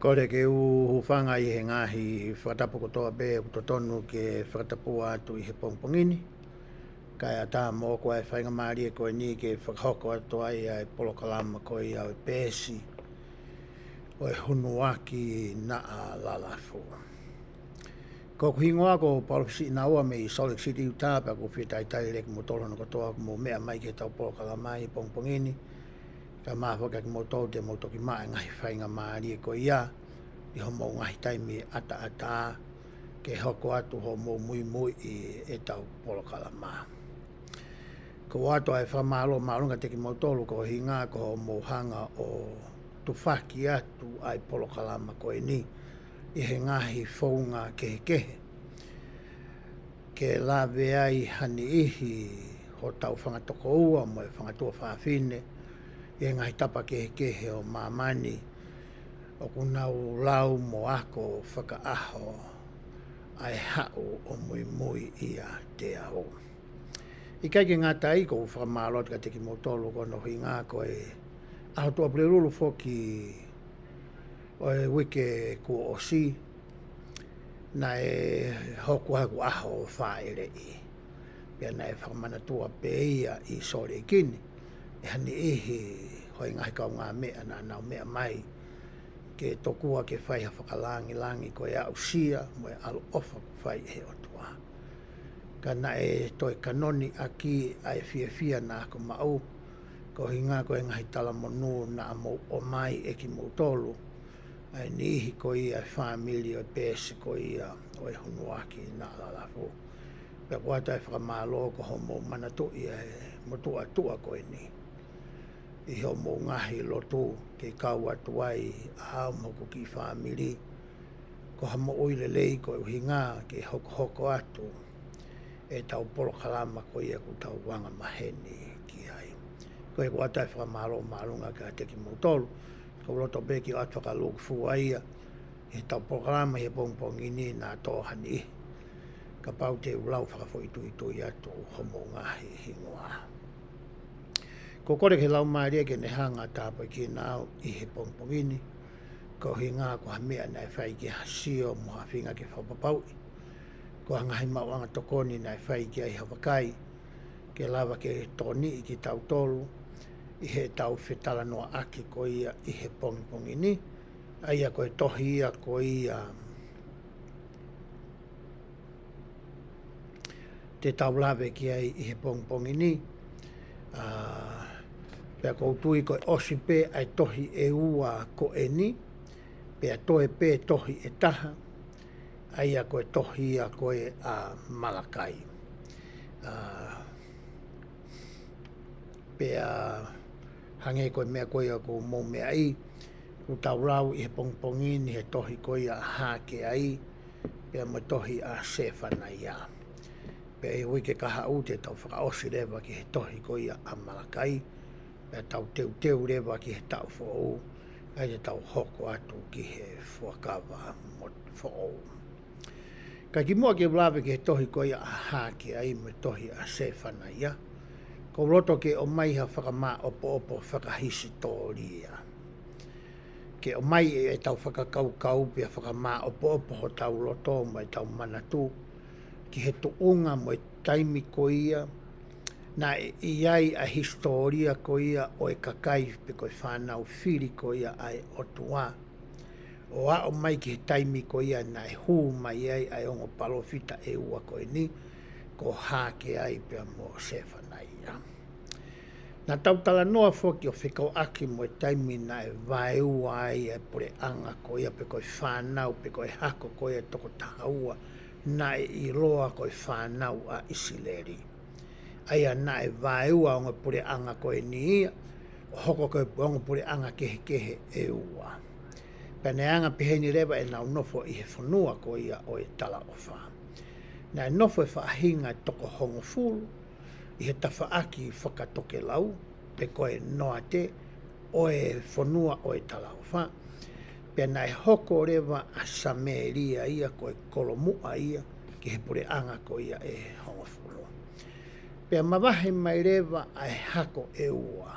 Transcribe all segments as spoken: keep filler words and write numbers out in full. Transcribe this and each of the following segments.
Kole ke u hūfanga ʻi he ngaahi fakatapu kotoa pē ʻoku totonu ke fakatapua atu ʻi he pongipongi ni. Kae ʻatā moʻoku ʻa e faingamālie ko eni ke fakahoko atu ai ʻa e polokalama ko ia ʻo e peesi ʻo e Hunuaki Naʻa Lalafu. Ko hoku hingoa ko Paula Fisiʻinaua mei Salt Lake City, Utah, pea ʻoku ou fie talitali lelei kimoutolu hono kotoa ʻoku mou meʻa mai ki heʻetau polokalama ʻi he pongipongi ni. Kae ʻatā foki kimoutolu te mou toki maʻu e ngaahi faingamālie ko ia ʻi hoʻomou ngaahi taimi ʻataʻatā ke hoko atu hoʻomou muimui ʻi heʻetau polokalama. Ko u ʻoatu ʻa e fakamālō māʻolunga kiate kimoutolu ko e ʻuhinga ko hoʻomou hanga ʻo tufaki atu ʻa e polokalama ko eni ʻi he ngaahi founga kehekehe ke lave ai ha niʻihi hotau fanga tokoua mo e fanga tuofāfine ʻi he ngaahi tapa kehekehe ʻo māmani ʻoku nau lau mo ako fakaʻaho ʻa e Haʻu ʻo Muimui ʻIate Au. ʻIkai ke ngata ai, ko u fakamālō atu kiate kimoutolu ko hono ʻuhinga ko e ʻaho Tuʻapulelulu foki ʻo e uike kuo ʻosi, naʻe hoko ai ʻeku ʻaho fāʻeleʻi. Pea naʻe fakamanatua pē ia ʻi Sōleki ni ʻe ha niʻihi ʻo e ngaahi kaungāmeʻa naʻa nau meʻa mai ke tokua ke fai ha fakalāngilangi ko e aʻusia mo e ʻaloʻofa kuo fai ʻe he ʻOtua. Ka naʻe toe kanoni ʻaki ʻa e fiefia naʻa ku maʻu, ko e ʻuhinga ko e ngaahi talamonū naʻa mou ʻomai ʻe kimoutolu, ʻa e niʻihi ko ia e fāmili ʻo e peesi ko ia ʻo e Hunuaki Naʻa Lalafu. Pea ʻoku ʻoatu ʻa e fakamālō ko hoʻomou manatuʻi ʻa e motuʻa tuʻa ko eni ʻi hoʻomou ngaahi lotu ke kau atu ai ʻa au mo hoku kiʻi fāmili. Ko ha moʻui lelei ko e ʻuhinga ke hokohoko atu ʻetau polokalama ko ia ʻoku tau anga maheni ki ai. Ko ia ʻoku ʻoatu ʻa e fakamālō māʻolunga kiate kimoutolu. Ko u loto pē ke u ʻoatu fakalūkufua ia ʻi heʻetau polokalama ʻi he pongipongi ni naʻa tō ha niʻihi. Kapau te u lau fakafoʻituitui atu hoʻomou ngaahi hingoa. Ko u kole ki he Laumālie ke ne hanga ʻo tāpuekina au ʻi he pongipongi ni, ko e ʻuhinga ko ha meʻa naʻe fai ki ai ha sio mo ha feinga ke fakapapauʻi, ko ha ngaahi maʻuʻanga tokoni naʻe fai ki ai ha vakai, ke lava ke tokoniʻi kitautolu ʻi heʻetau fetalanoaʻaki ko ia ʻi he pongipongi ni, ʻa ia ko e tohi ia ko ia te tau lave ki ai ʻi he pongipongi ni. ʻA, pea ko u tui ko e ʻosi pē ʻa e tohi ʻe ua ko eni, pea toe pē tohi ʻe taha, ʻa ia ko e tohi ia ko ē ʻa Malakai. ʻA, pea hangē ko e meʻa ko ia ʻoku mou meaʻi, ʻoku tau lau ʻi he pongipongi ni he tohi ko ia ʻa Hakeai, pea mo e tohi ʻa Sefanaia. Pea ʻi he uike kahaʻu te tau fakaʻosi leva ki he tohi ko ia ʻa Malakai, pea tau teuteu leva ki he taʻu foʻou, ʻa ia te tau hoko atu ki he fuakava mo foʻou. Ka kimuʻa ke u lave ki he tohi ko ia ʻa Hakeai mo e tohi ʻa Sefanaia, ko u loto ke ʻomai ha fakamāʻopoʻopo fakahisitōlia. Ke ʻomai ʻetau fakakaukau pea fakamāʻopoʻopo hotau loto mo ʻetau manatu ki he tuʻunga mo e taimi ko ia naʻe ʻi ai ʻa e hisitōlia ko ia ʻo e kakai pe ko e fānau fili ko ia ʻa e ʻOtua, ʻo aʻu mai ki he taimi ko ia naʻe hū mai ai ʻa e ongo palōfita ʻe ua ko eni, ko Hakeai pea mo Sefanaia. Naʻa tau talanoa foki ʻo fekauʻaki mo e taimi naʻe vaeua ai ʻa e puleʻanga ko ia pe ko e fānau pe ko e hako ko ia ʻe toko taha ua naʻe ʻiloa ko e fānau ʻa ʻIsileli. ʻA ia naʻe vaeua ongo puleʻanga ko eni ia, ʻo hoko ko e ongo puleʻanga kehekehe ʻe ua. Pea naʻe anga peheni leva ʻenau nofo ʻi he fonua ko ia ʻo e talaʻofa. Naʻe nofo e faʻahinga ʻe toko hongofulu ʻi he tafaʻaki fakatokelau, pe ko e noate ʻo e fonua ʻo e talaʻofa. Pea naʻe hoko leva ʻa Samēlia ia ko e kolomuʻa ia ki he puleʻanga ko ia ʻe hongofulu. Pea mavahe mai leva ʻa e hako ʻe ua,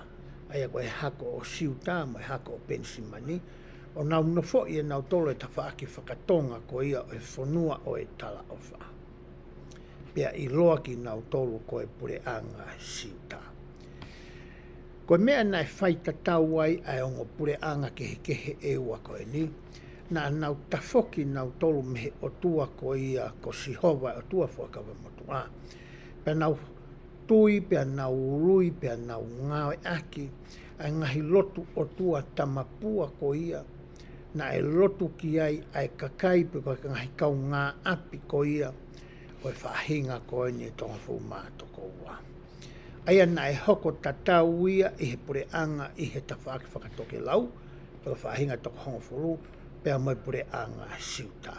ʻa ia ko e hako ʻo Siuta mo e hako ʻo Penisimani, ʻo nau nofoʻi ʻe nautolu e tafaʻaki fakatonga ko ia ʻo e fonua ʻo e talaʻofa. Pea ʻiloa kinautolu ko e puleʻanga Siuta. Ko e meʻa naʻe faitatau ai ʻa e ongo puleʻanga kehekehe ʻe ua ko eni, naʻa nau tafoki nautolu mei he ʻOtua ko ia ko Sihova ʻOtua Fuakava Motuʻa. Pea nau tui, pea nau ului, pea nau ngāueʻaki ʻa e ngaahi lotu ʻotua tamapua ko ia naʻe lotu ki ai ʻa e kakai pe ko e ngaahi kaungāʻapi ko ia ʻo e faʻahinga ko eni ʻe toko hongofulu mā toko ua. ʻA ia naʻe hoko tatau ia ʻi he puleʻanga ʻi he tafaʻaki fakatokelau, pe ko e faʻahinga toko hongofulu, pea mo e puleʻanga Siuta.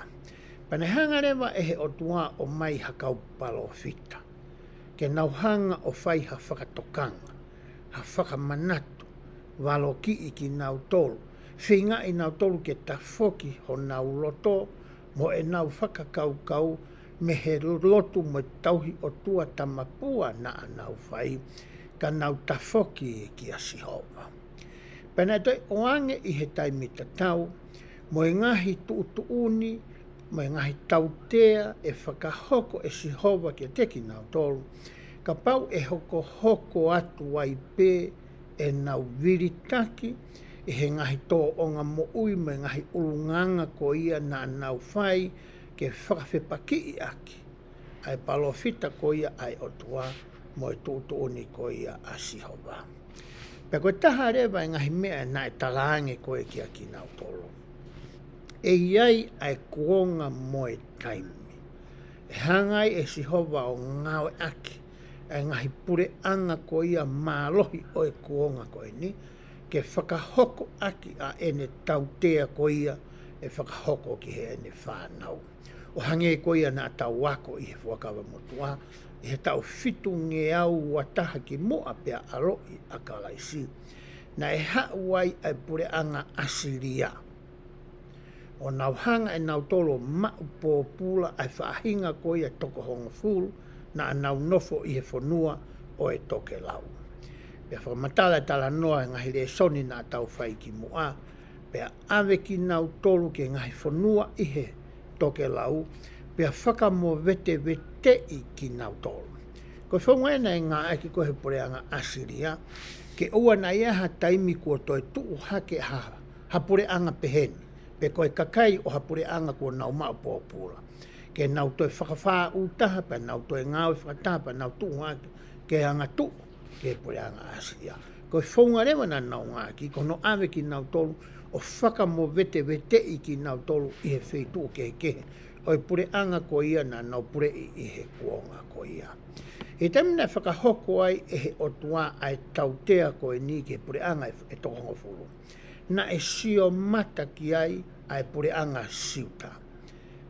Pea naʻe hanga leva ʻe he ʻOtua ʻo ʻomai ha kau palōfita ke nau hanga ʻo fai ha fakatokanga, ha fakamanatu, valokiʻi kinautolu, feingaʻi nautolu ke tafoki honau loto mo ʻenau fakakaukau mei he lotu mo e tauhi ʻotua tamapua naʻa nau fai, ka nau tafoki kia Sihova. Pea naʻe toe ʻoange ʻi he taimi tatau mo e ngaahi tuʻutuʻuni mo e ngaahi tautea ʻe fakahoko ʻe Sihova kiate kinautolu, kapau ʻe hokohoko atu ai pē ʻenau vilitaki ʻi he ngaahi tōʻonga moʻui mo e ngaahi ʻulungaanga ko ia naʻa nau fai ke fakafepakiʻi ʻaki ʻa e palōfita ko ia ʻa e ʻOtua mo e tuʻutuʻuni ko ia ʻa Sihova. Pea ko e taha leva e ngaahi meʻa naʻe talaange ko ē kia kinautolu, ʻe ʻi ai ʻa e kuonga mo e taimi ʻe hanga ai ʻe Sihova ʻo ngāueʻaki ʻa e ngaahi puleʻanga ko ia mālohi ʻo e kuonga ko eni ke fakahoko ʻaki ʻa ʻene tautea ko ia ʻe fakahoko ki heʻene fānau. ʻO hangē ko ia naʻa tau ako ʻi he Fuakava Motuʻa, ʻi he taʻu fitungeau ua taha kimuʻa pea ʻaloʻi ʻa Kalaisi, naʻe haʻu ai ʻa e puleʻanga ʻAsilia ʻo nau hanga ʻe nautolu ʻo maʻu pōpula ʻa e faʻahinga ko ia toko hongofulu naʻa nau nofo ʻi he fonua ʻo e tokelau. Pea fakamatala e talanoa e ngaahi lēsoni naʻa tau fai kimuʻa, pea ʻave kinautolu ki he ngaahi fonua ʻi he tokelau, pea fakamoveteveteʻi kinautolu. Ko e founga ena ʻe ngāueʻaki ko ē he puleʻanga ʻAsilia, ke ʻoua naʻa ʻi ai ha taimi kuo toe tuʻu hake ha, ha puleʻanga peheni, pe ko e kakai ʻo ha puleʻanga kuo nau maʻu pōpula, ke nau toe fakafāʻūtaha, pea nau toe ngāue fakataha, pea nau tuʻu hake ke angatuʻu ki he puleʻanga ʻAsilia. Ko e founga leva naʻa nau ngāueʻaki, ko hono ʻave kinautolu ʻo fakamoveteveteʻi kinautolu ʻi he feituʻu kehekehe ʻo e puleʻanga ko ia naʻa nau puleʻi ʻi he kuonga ko ia. ʻI he taimi naʻe fakahoko ai ʻe he ʻOtua ʻa e tautea ko eni ki he puleʻanga ʻe, ʻe toko hongofulu, naʻe sio mata ki ai ʻa e puleʻanga Siuta.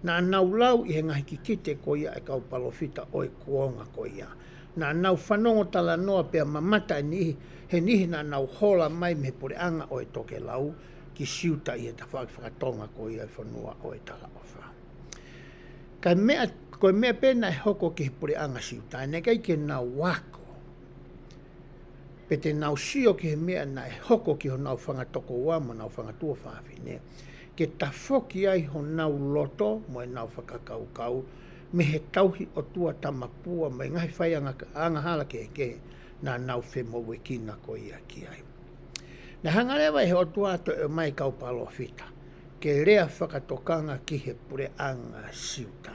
Naʻa nau lau ʻi he ngaahi kikite ko ia ʻa e kau palōfita ʻo e kuonga ko ia. Naʻa nau fanongo talanoa pea mamata ʻe niʻihi, he niʻihi naʻa nau hola mai mei he puleʻanga ʻo e tokelau ki Siuta ʻi he tafaʻaki fakatonga ko ia e fonua ʻo e talaʻofa. Ka e meʻa, ko e meʻa pē naʻe hoko ki he puleʻanga Siuta, naʻe ʻikai ke nau ako pe te nau sio ki he meʻa naʻe hoko ki honau fanga tokoua mo honau fanga tuofāfine, ke tafoki ai honau loto mo ʻenau fakakaukau mei he tauhi ʻotua tamapua mo e ngaahi fai anga-, angahala kehekehe naʻa nau femoʻuekina ko ia ki ai. Naʻe hanga leva ʻe he ʻOtua ʻo toe ʻomai kau palōfita ke lea fakatokanga ki he puleʻanga Siuta.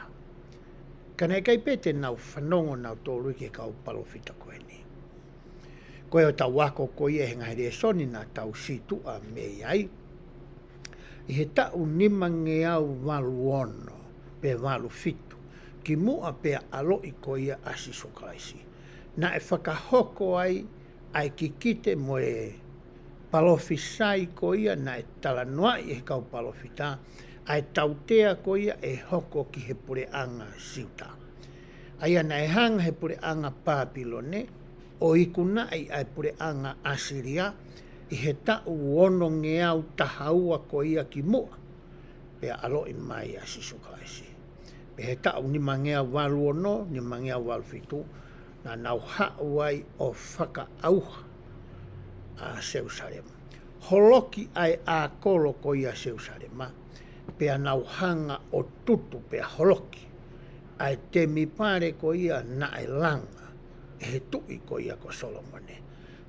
Ka naʻe ʻikai pē te nau fanongo nautolu ki he kau palōfita ko eni. Ko e ʻo tau ako ko ia he ngaahi lēsoni naʻa tau situʻa mei ai, ʻi he taʻu nimangeau valu ono pe valu fitu, kimuʻa pea ʻaloʻi ko ia ʻa Sīsū Kalaisi, naʻe fakahoko ai ʻa e kikite mo e palōfisai ko ia naʻe talanoaʻi ʻe he kau palōfita, ʻa e tautea ko ia ʻe hoko ki he puleʻanga Siuta. ʻA ia naʻe hanga he puleʻanga Pāpilone ʻo ikunaʻi ʻa e puleʻanga ʻAsilia ʻi he taʻu onongeau taha ua ko ia kimuʻa pea ʻaloʻi mai ʻa Sīsū Kalaisi. Pea he taʻu nimangeau valu ono, nimangeau valu fitu, naʻa nau haʻu ai ʻo fakaʻauha ʻa Selūsalema. holoki ʻa e ʻākolo ko ia Selusalema, pea nau hanga ʻo tutu pea holoki ʻa e temipale ko ia naʻe langa ʻe he tuʻi ko ia ko Solomone.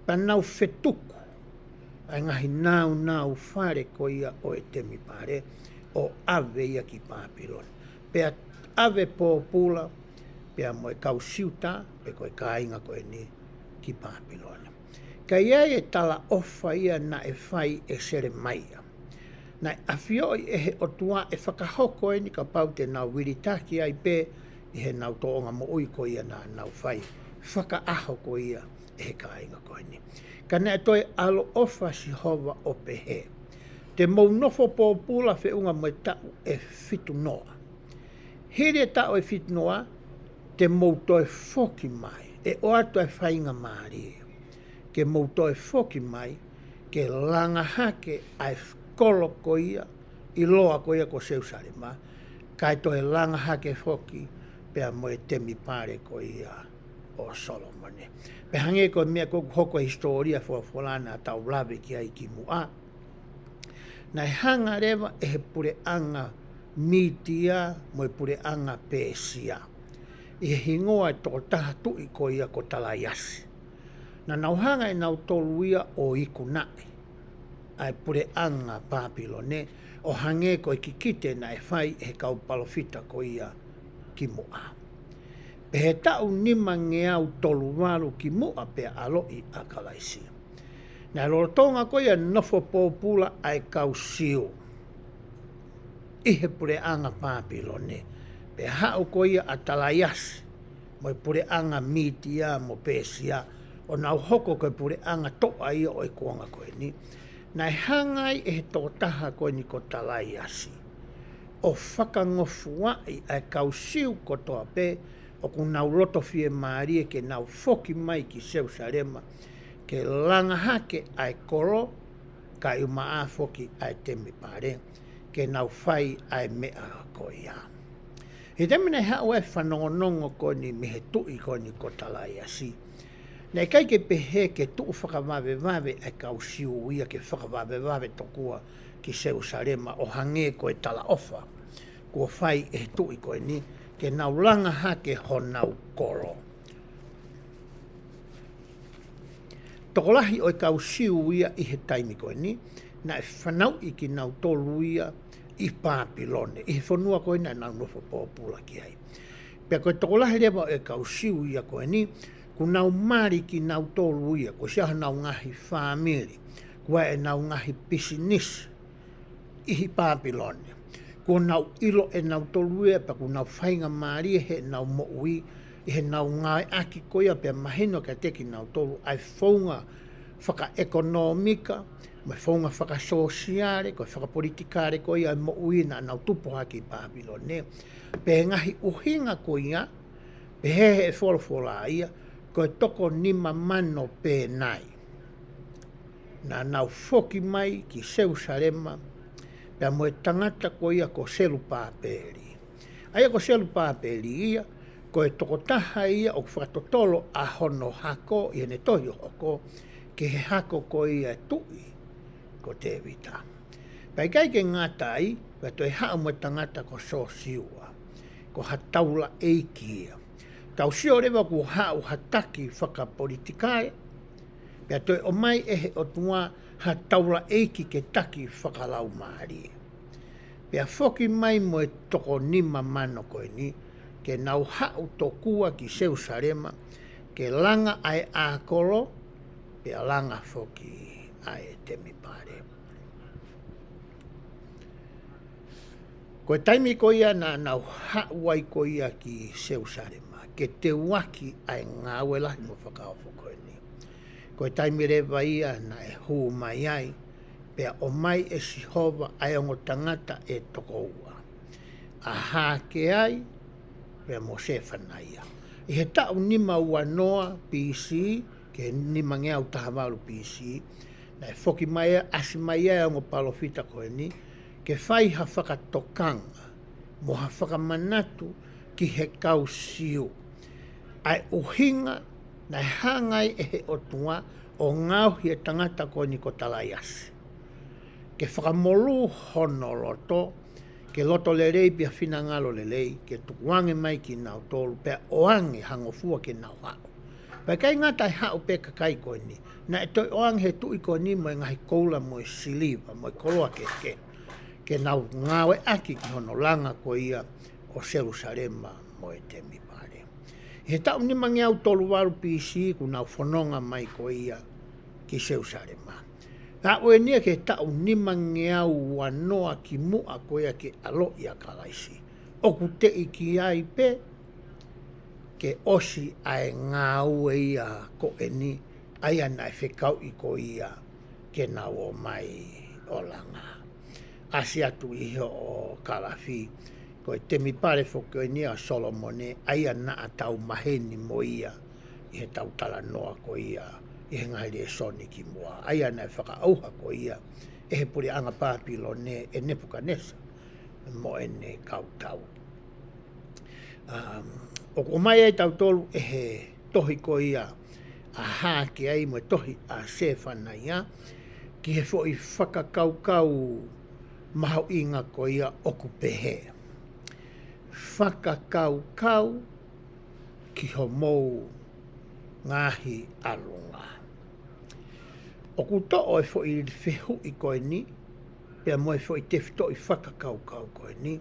Pea nau fetuku ʻa e ngaahi nāunau fale ko ia ʻo e temipale ʻo ʻave ia ki Pāpilone. Pea ʻave pōpula, pea mo e kau Siuta, pe ko e kāinga ko eni ki Pāpilone. Ka ʻi ai e talaʻofa ia naʻe fai ʻe Selemaia. Naʻe ʻafioʻi ʻe he ʻOtua ʻe fakahoko eni kapau te nau vilitaki ai pē ʻi heʻenau tōʻonga moʻui ko ia naʻa nau fai, fakaʻaho ko ia ʻe he kāinga ko eni. Ka naʻe toe ʻaloʻofa Sihova ʻo pehē, te mou nofo pōpula feʻunga mo e taʻu ʻe fitu noa. Hili e taʻu ʻe fitu noa, te mou toe foki mai, ʻe ʻoatu e faingamālie ke mou toe foki mai, ke langa hake ʻa e kolo ko ia, ʻiloa ko ia ko Selusalema, kae toe langa hake foki pea mo e temipale ko ia ʻo Solomone. Pea hangē ko e meʻa ko ē ʻoku hoko he hisitōlia folofola naʻa tau lave ki ai kimuʻa, naʻe hanga leva ʻe he puleʻanga Mītia mo e puleʻanga Pēsia ʻi he hingoa e tokotaha tuʻi ko ia ko Talaiasi. Naʻa nau hanga ʻe nautolu ia ʻo ikunaʻi ʻa e puleʻanga Pāpilone, ʻo hangē ko e kikite naʻe fai ʻe he kau palōfita ko ia kimuʻa. Pea he taʻu nimangeau tolu valu kimuʻa pea ʻaloʻi ʻa Kalaisi, naʻe lolotonga ko ia nofo pōpula ʻa e kau Siu ʻi he puleʻanga Pāpilone. Pea haʻu ko ia ʻa Talaiasi mo e puleʻanga Mītia mo Pēsia, ʻo nau hoko ko e puleʻanga toʻa ia ʻo e kuonga ko eni. Naʻe hanga ai ʻe he tokotaha ko eni ko Talaiasi ʻo fakangofuaʻi ʻa e kau Siu kotoa pē ʻoku nau loto fiemālie ke nau foki mai ki Selusalema, ke langa hake ʻa e kolo, kae ʻumaʻā foki ʻa e temipale, ke nau fai ʻa e meʻa ko ia. He taimi naʻe haʻu ai e fanongonongo ko eni mei he tuʻi ko eni ko Talaiasi, naʻe ʻikai ke pehē ke tuʻu fakavavevave ʻa e kau Siu ia ke fakavavevave tokua ki Selusalema, ʻo hangē ko e talaʻofa kuo fai ʻe he tuʻi ko eni ke nau langa hake honau kolo. Tokolahi ʻo e kau Siu ia ʻi he taimi ko eni, naʻe fanauʻi kinautolu ia ʻi Pāpilone, ʻi he fonua ko ē naʻa nau nofo pōpula ki ai. Pea ko e tokolahi leva ʻo e kau Siu ia ko eni, kuo nau mali kinautolu ia, kuo ʻosi ʻi ai honau ngaahi fāmili, kuo ʻi ai ʻenau ngaahi pisinisi ʻi Pāpilone. Kuo nau ʻilo ʻe nautolu ia, pea kuo nau faingamālie heʻenau moʻui ʻi heʻenau ngāueʻaki ko ia, pea mahino kiate kinautolu ʻa e founga fakaʻekonōmika mo e founga fakasōsiale, ko e fakapolitikale ko ia ʻo e moʻui naʻa nau tupu hake ʻi Pāpilone. Pea ngaahi ʻuhinga ko ia, pehē ʻe he folofola ia, ko e toko nima mano pē nai naʻa nau foki mai ki Selusalema, pea mo e tangata ko ia ko Selupāpeli. ʻA ia ko Selupāpeli ia, ko e tokotaha ia ʻoku fakatotolo ʻa hono hako ʻi heʻene tohi ʻo hoko ki he hako ko ia ʻo e tuʻi ko Tēvita. Pea ʻikai ke ngata ai, pea toe haʻu mo e tangata ko Sosiua, ko ha taulaʻeiki ia. Tau sio leva kuo haʻu ha taki fakapolitikale, pea toe ʻomai ʻe he ʻOtua ha taulaʻeiki ke taki fakalaumālie. Pea foki mai mo e toko nima mano ko eni, ke nau haʻu tokua ki Selusalema, ke langa ʻa e ʻākolo, pea langa foki ʻa e temipale. Ko e taimi ko ia naʻa nau haʻu ai ko ia ki Selusalema, ke teuaki ʻa e ngāue lahi mo fakaofo ko eni. Ko e taimi leva ia naʻe hū mai ai, pea ʻomai ʻe Sihova ʻa e ongo tangata ʻe toko ua, ʻa Hakeai, pea mo Sefanaia. ʻI he taʻu nima ua noa B C, ki he nima ngeau taha valu B C, naʻe foki mai ʻa, ʻasi mai ʻa e ongo palōfita ko eni, ke fai ha fakatokanga mo ha fakamanatu ki he kau Siu ʻa e ʻuhinga naʻe hanga ai ʻe he ʻOtua ʻo ngaohi e tangata ko eni ko Talaiasi. ke fakamolū hono loto, ke loto lelei pea finangalo lelei, ke tukuange mai kinautolu, pea ʻoange ha ngofua ke nau haʻu. Pea ʻikai ngata ʻi he haʻu pē kakai ko eni, naʻe toe ʻoange he tuʻi ko eni mo e ngaahi koula mo e siliva, mo e koloa kehekehe, ke nau ngāueʻaki ki hono langa ko ia ʻo Selusalema mo e temipale. ʻI he taʻu nimangeau tolu valu B C kuo nau fononga mai ko ia ki Selusalema. Aʻu eni ia ki he taʻu nimangeau uanoa kimuʻa ko ia ke ʻaloʻi ʻa Kalaisi. ʻOku teʻeki ai pē ke ʻosi ʻa e ngāue ia ko eni, ʻa ia naʻe fekauʻi ko ia ke nau ō mai ʻo langa. ʻAsi atu ʻi hoʻo kalafi, ko e temipale foki ko eni ʻa Solomone, ʻa ia naʻa tau maheni mo ia ʻi heʻetau talanoa ko ia ʻi he ngaahi lēsoni kimuʻa, ʻa ia naʻe fakaʻauha ko ia ʻe he puleʻanga Papilone, ʻe Nepukanesa mo ʻene kau tau. Um, ʻoku ʻomai ai tautolu ʻe he tohi ko ia ʻa Hakeai mo e tohi ʻa Sefanaia ki he foʻi fakakaukau mahuʻinga ko ia ʻoku pehē: Fakakaukau ki homou ngaahi ʻalunga. ʻOku toʻo e foʻi fehuʻi ko eni, pea mo e foʻi tefitoʻi fakakaukau ko eni,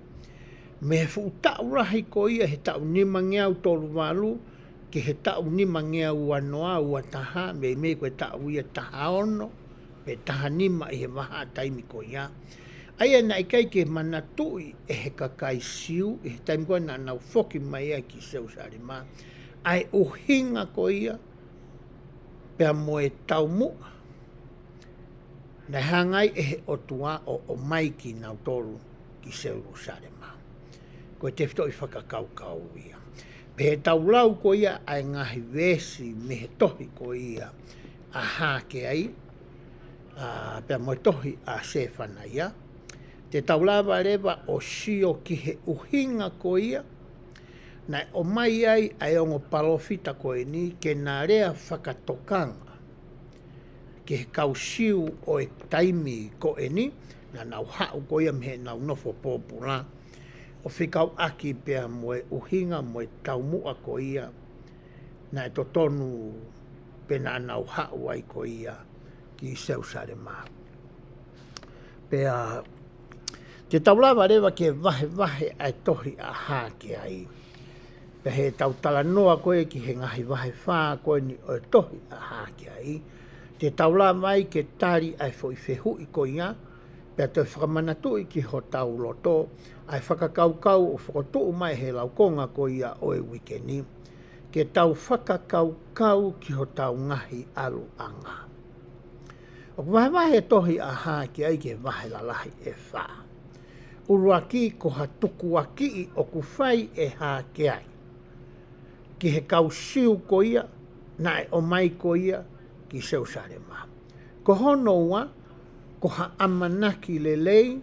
mei he fuʻu taʻu lahi ko ia he taʻu nimangeau tolu valu, ki he taʻu nimangeau uanoa ua taha, meimei ko e taʻu ia taha ono, pe taha nima ʻi he vahaʻa taimi ko ia. ʻA ia naʻe ʻikai ke manatuʻi ʻe he kakai Siu, ʻi he taimi ko ia naʻa nau foki mai ai ki Selusalema, ʻa e ʻuhinga ko ia, pea mo e taumuʻa naʻe hanga ai ʻe he ʻOtua ʻo ʻomai kinautolu ki Selusalema. Ko e tefitoʻi fakakaukau ia. Pea tau lau ko ia ʻa e ngaahi veesi mei he tohi ko ia ʻa Hakeai, ʻa, pea mo e tohi ʻa Sefanaia, te tau lava leva ʻo sio ki he ʻuhinga ko ia naʻe ʻomai ai ʻa e ongo palōfita ko eni ke na lea fakatokanga ki he kau Siu ʻo e taimi ko eni, naʻa nau haʻu ko ia mei heʻenau nofo pōpula, ʻo fekauʻaki pea mo e ʻuhinga mo e taumuʻa ko ia naʻe totonu pe naʻa nau haʻu ai ko ia ki Selusalema. Pea te tau lava leva ke vahevahe ʻa e tohi ʻa Hakeai. Pea heʻetau talanoa ko ē ki he ngaahi vahe fā ko eni ʻo e tohi ʻa Hakeai, te tau lava ai ke tali ʻa e foʻi fehuʻi ko ia, pea toe fakamanatuʻi ki hotau loto ʻa e fakakaukau ʻoku fokotuʻu mai he laukonga ko ia ʻo e uike ni, ke tau fakakaukau ki hotau ngaahi ʻaluʻanga. ʻOku vahevahe e tohi ʻa Hakeai ki he vahe lalahi ʻe fā. ʻUluaki, ko ha tukuakiʻi ʻoku fai ʻe Hakeai ki he kau Siu ko ia naʻe ʻomai ko ia ki Selusalema. Ko hono ua, ko ha ʻamanaki lelei,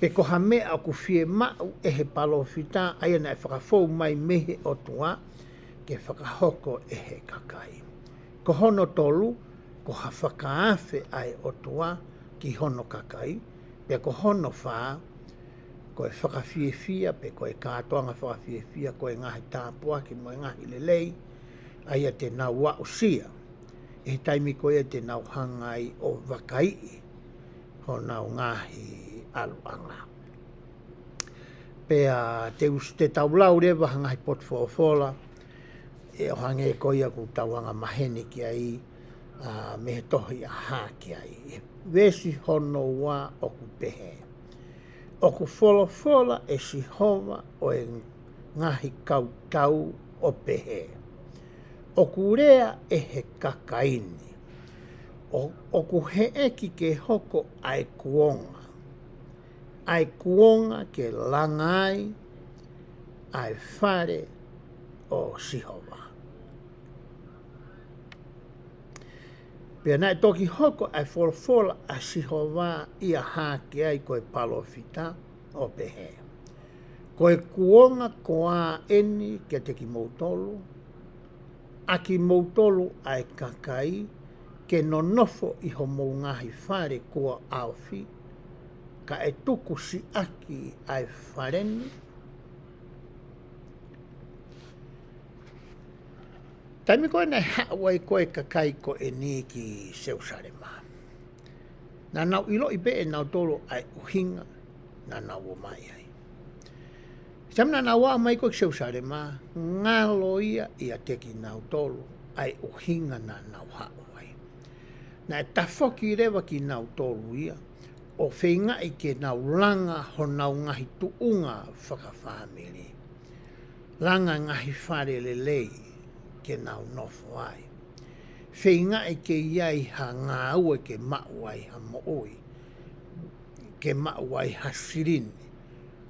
pe ko ha meʻa ʻoku fiemaʻu ʻe he palōfita, ʻa ia naʻe fakafou mai mei he ʻOtua ke fakahoko ʻe he kakai. Ko hono tolu, ko ha fakaafe ʻa e ʻOtua ki hono kakai, pea ko hono fā, ko e fakafiefia, pe ko e kātoanga fakafiefia, ko e ngaahi tāpuaki mo e ngaahi lelei, ʻa ia te nau aʻusia ʻi he taimi ko ia te nau hanga ai ʻo vakaiʻi honau ngaahi ʻaluʻanga. Pea te us-, te tau lau leva ha ngaahi potu folofola, ʻe ʻo hangē ko ia ʻoku tau anga maheni ki ai, ʻa, mei he tohi ʻa Hakeai. Veesi hono ua ʻoku pehē: ʻOku folofola ʻe Sihova ʻo e ngaahi kautau ʻo pehē: ʻOku lea ʻe he kakai ni, ʻo, ʻoku heʻeki ke hoko ʻa e kuonga, ʻa e kuonga ke langa ai ʻa e fale ʻo Sihova. Pea naʻe toki hoko ʻa e folofola ʻa Sihova ʻia Hakeai ko e palōfita ʻo pehē: Ko e kuonga ko ā eni kiate kimoutolu, ʻa kimoutolu ʻa e kakai, ke nonofo ʻi homou ngaahi fale kuo ʻaofi, Kae tuku siʻaki ʻa e fale ni. Taimi ko ē naʻe haʻu ai ko ē kakai ko eni ki Selusalema, naʻa nau ʻiloʻi pē ʻe nautolu ʻa e ʻuhinga naʻa nau ō mai ai. Taimi naʻa nau aʻu mai ko ē ki Selusalema, ngalo ia ʻiate kinautolu ʻa e ʻuhinga naʻa nau haʻu ai. Naʻe tafoki leva kinautolu ia ʻo feingaʻi ke nau langa honau ngaahi tuʻunga fakafāmili, langa ngaahi fale lelei ke nau nofo ai, feingaʻi ke ʻi ai ha ngāue ke maʻu ai ha moʻui, ke maʻu ai ha silini,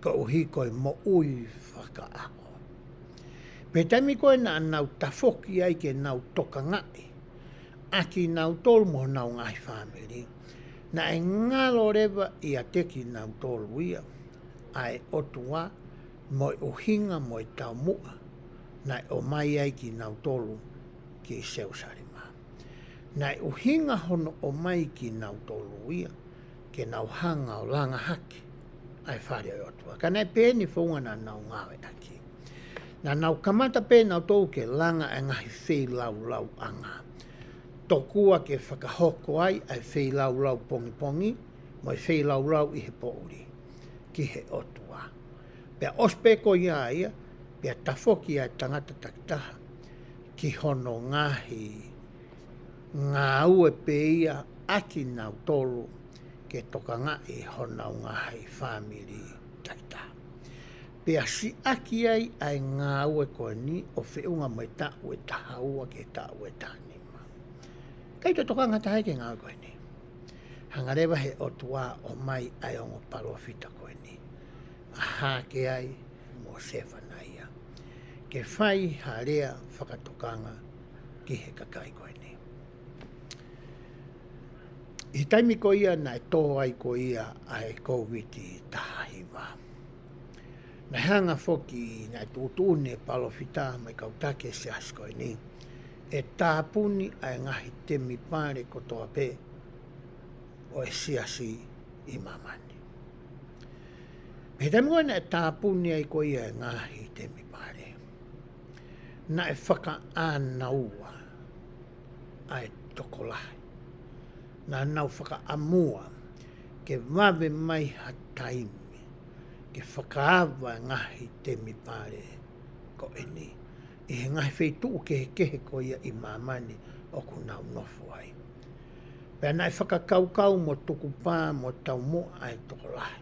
koeʻuhi ko e moʻui fakaʻaho. Pea taimi ko ē naʻa nau tafoki ai ke nau tokangaʻi ʻa kinautolu mo honau ngaahi fāmili, naʻe ngalo leva ʻiate kinautolu ia ʻa e ʻOtua mo e ʻuhinga mo e taumuʻa naʻe ʻomai ai kinautolu ki Selusalema. Naʻe ʻuhinga hono ʻomai kinautolu ia ke nau hanga ʻo langa hake ʻa e fale ʻo e ʻOtua. Ka naʻe pehē ni founga naʻa nau ngāueʻaki. Naʻa nau kamata pē nautolu ke langa ʻa e ngaahi feilaulauʻanga, tokua ke fakahoko ai ʻa e feilaulau pongipongi mo e feilaulau ʻi he poʻuli ki he ʻOtua. Pea ʻosi pē ko ia ia, pea tafoki ʻa e tangata takitaha ki hono ngaahi ngāue pē ia ʻa kinautolu ke tokangaʻi honau ngaahi fāmili takitaha. Pea siʻaki ai ʻa e ngāue ko eni ʻo feʻunga mo e taʻu ʻe taha ua ki he taʻu ʻe taha nima. Kae toe tokanga taha ki he ngāue ko eni. Hanga leva he ʻOtua ʻo ʻomai ʻa e ongo palōfita ko eni, ʻa Hakeai mo Sefanaia, ke fai ha lea fakatokanga ki he kakai ko eni. ʻI he taimi ko ia naʻe tō ai ko ia ʻa e Kōviti taha hiva, naʻe hanga foki, naʻe tuʻutuʻuni ʻe he palōfita mo e kau taki ʻo e siasi ko eni ʻe tāpuni ʻa e ngaahi temipale kotoa pē ʻo e siasi ʻi māmani. Pea taimi ko ē naʻe tāpuni ai ko ia e ngaahi temipale, naʻe fakaʻānaua ʻa e tokolahi. Naʻa nau fakaʻamua ke vave mai ha taimi ke fakaava e ngaahi temipale ko eni ʻi he ngaahi feituʻu kehekehe ko ia ʻi māmani ʻoku nau nofo ai. Pea naʻe fakakaukau mo tukupā mo taumuʻa ʻa e tokolahi,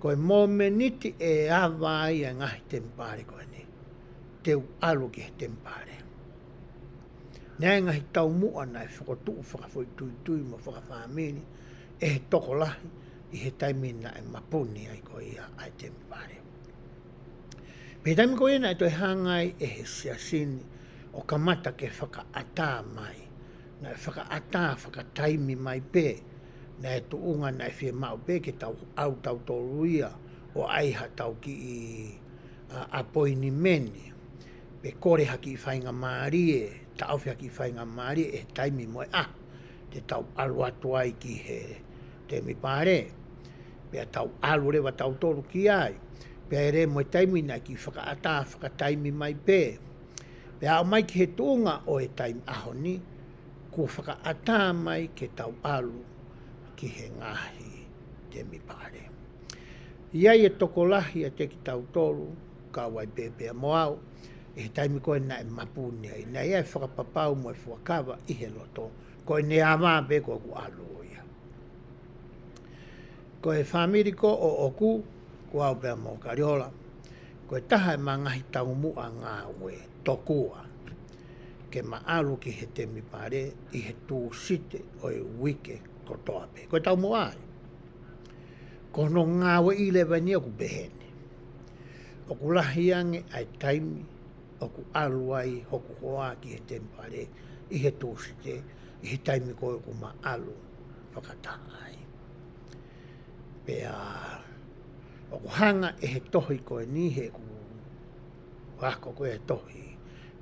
ko e mōmeniti ʻe ava ai ʻa e ngaahi temipale ko eni, te u ʻalu ki he temipale. Naʻe ngaahi taumuʻa naʻe fokotuʻu fakafoʻituitui mo fakafāmili ʻe he tokolahi ʻi he taimi naʻe mapuni ai ko ia ʻa e temipale. Pea taimi ko ia naʻe toe hanga ai ʻe he siasi ni ʻo kamata ke fakaʻatā mai. Naʻe fakaʻatā fakataimi mai pē, naʻe tuʻunga naʻe fiemaʻu pē ke tau ʻalu tautolu ia ʻo ʻai ha tau kiʻi, ʻa, ʻapoinimeni, pe kole ha kiʻi faingamālie, taʻofi ha kiʻi faingamālie ʻi he taimi mo e ʻaho te tau ʻalu atu ai ki he temipale. Pea tau ʻalu leva tautolu ki ai. Pea ʻi he lea mo e taimi naʻe kiʻi fakaʻatā fakataimi mai pē. Pea aʻu mai ki he tuʻunga ʻo e taimi ʻaho ni, kuo fakaʻatā mai ke tau ʻalu ki he ngaahi temipale. ʻI ai e tokolahi ʻiate kitautolu, kau ai pē pea mo au, ʻi he taimi ko ē naʻe mapuni ai, naʻe ʻi ai e fakapapau mo e fuakava ʻi he loto, ko ʻene ava pē ko ʻeku ʻalu ia. Ko e fāmili ko ʻoʻoku, ko au pea mo Kaliola, ko e taha ʻema ngaahi taumuʻa ngāue tokua ke ma ʻalu ki he temipale ʻi he Tūsite ʻo e uike kotoa pē. Ko e taumuʻa ia. Ko hono ngāueʻi leva eni ʻoku pehē ni: ʻOku lahi ange ʻa e taimi ʻoku ʻalu ai hoku hoa ki he temipale ʻi he Tūsite, ʻi he taimi ko ē ʻoku ma ʻalu fakataha ai. Pea ʻoku hanga ʻe he tohi ko eni, heʻeku ako ko ē tohi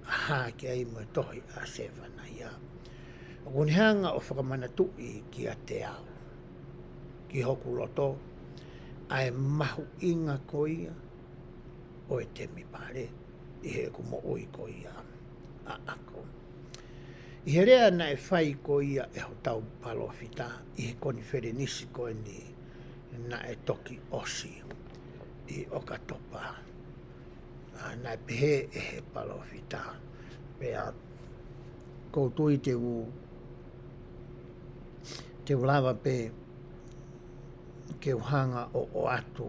ʻa Hakeai mo e tohi ʻa Sefanaia, ʻoku ne hanga ʻo fakamanatuʻi kiate au, ki hoku loto, ʻa e mahuʻinga ko ia ʻo e temipale ʻi heʻeku moʻui ko ia ʻaʻaku. ʻI he lea naʻe fai ko ia ʻe hotau palōfita ʻi he konifelenisi ko eni naʻe toki ʻosi ʻi ʻOkatopa. ʻA, naʻe pehē ʻe he palōfita. Pea ʻoku ou tui te u, te u lava pē ke u hanga ʻo ʻoatu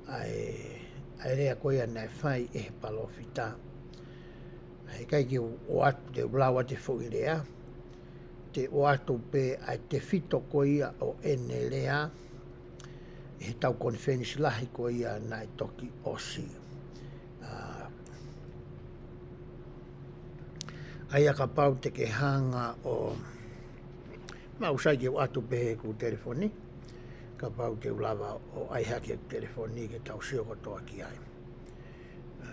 ʻa e, ʻa e lea ko ia naʻe fai ʻe he palōfita. ʻA e ʻikai ke u ʻoatu te u lau ʻa e foʻi lea. Te u ʻoatu pē ʻa e tefito ko ia ʻo ʻene lea ʻi he tau konifelenisi lahi ko ia naʻe toki ʻosi. ʻA, ʻa ia kapau te ke hanga ʻo, ma usai ke u ʻoatu pē heʻeku telefoni, kapau te u lava ʻo ʻai hake heʻeku telefoni ke tau sio kotoa ki ai. ʻA,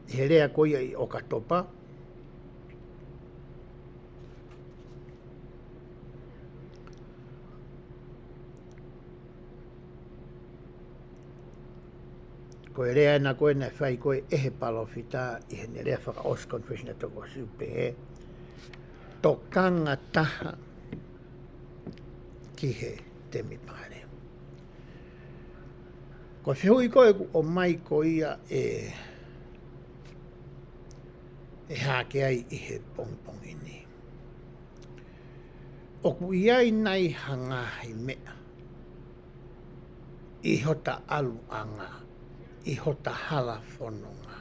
ʻi he lea ko ia ʻi ʻOkatopa, ko e lea ena ko ē naʻe fai ko ē ʻe he palōfita ʻi heʻene lea fakaʻosi konifelenisi naʻe toki ʻosi, pehē, tokanga taha ki he temipale. Ko e fehuʻi ko ē ʻoku ʻomai ko ia ʻe, ʻe Hākeai ʻi he pongipongi ni. ʻOku ʻi ai nai ha ngaahi meʻa ʻi hota ʻaluʻanga, ʻi hota hala fononga,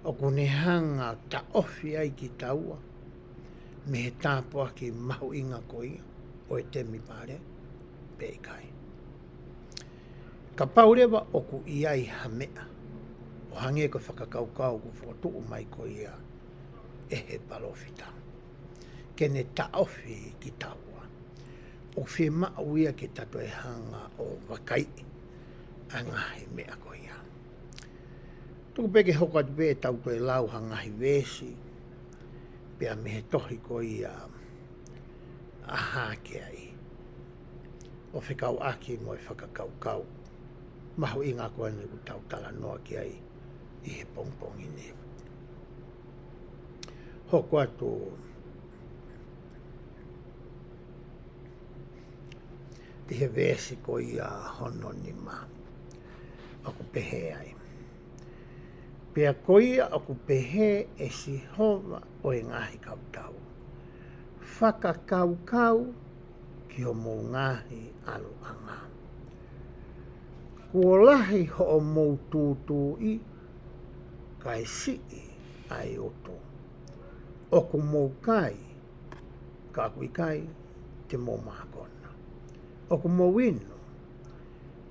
ʻoku ne hanga ʻo taʻofi ai kitaua mei he tāpuaki mahuʻinga ko ia ʻo e temipale pe ʻikai? Kapau leva ʻoku ʻi ai ha meʻa, ʻo hangē ko e fakakaukau ʻoku fokotuʻu mai ko ia ʻe he palōfita ke ne taʻofi kitaua, ʻoku fiemaʻu ia ke ta toe hanga ʻo vakaiʻi ʻa e ngaahi meʻa ko ia. Tuku pē ke hoko atu pē ʻetau toe lau ha ngaahi veesi pea mei he tohi ko ia ʻa Hākeai, ʻo fekauʻaki mo e fakakaukau mahuʻinga ko eni ʻoku tau talanoa ki ai ʻi he pongipongi ni. Hoko atu ʻi he veesi ko ia hono nima, ʻoku pehē ai: Pea ko ia ʻoku pehē ʻe Sihova ʻo e ngaahi kautau, fakakaukau ki homou ngaahi ʻaluʻanga. Kuo lahi hoʻomou tūtuuʻi, kae siʻi ʻa e utu. ʻOku mou kai, ka ʻoku ʻikai te mou mākona. ʻOku mou inu,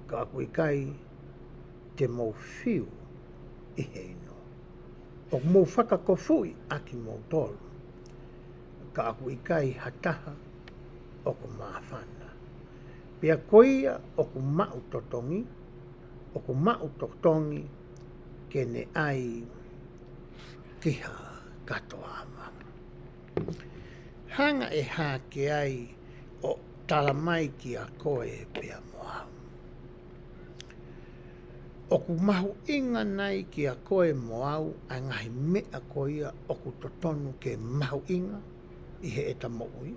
ka ʻoku ʻikai te mou fiu ʻi he inu. ʻOku mou fakakofuʻi ʻa kimoutolu, ka ʻoku ʻikai ha taha ʻoku māfana. Pea ko ia ʻoku maʻu totongi, ʻoku maʻu totongi ke ne ʻai ki ha katoa ava. Hanga ʻe Hākeai ʻo tala mai kiate koe pea mo au, ʻoku mahuʻinga nai kiate koe mo au ʻa e ngaahi meʻa ko ia ʻoku totonu ke mahuʻinga ʻi heʻeta moʻui?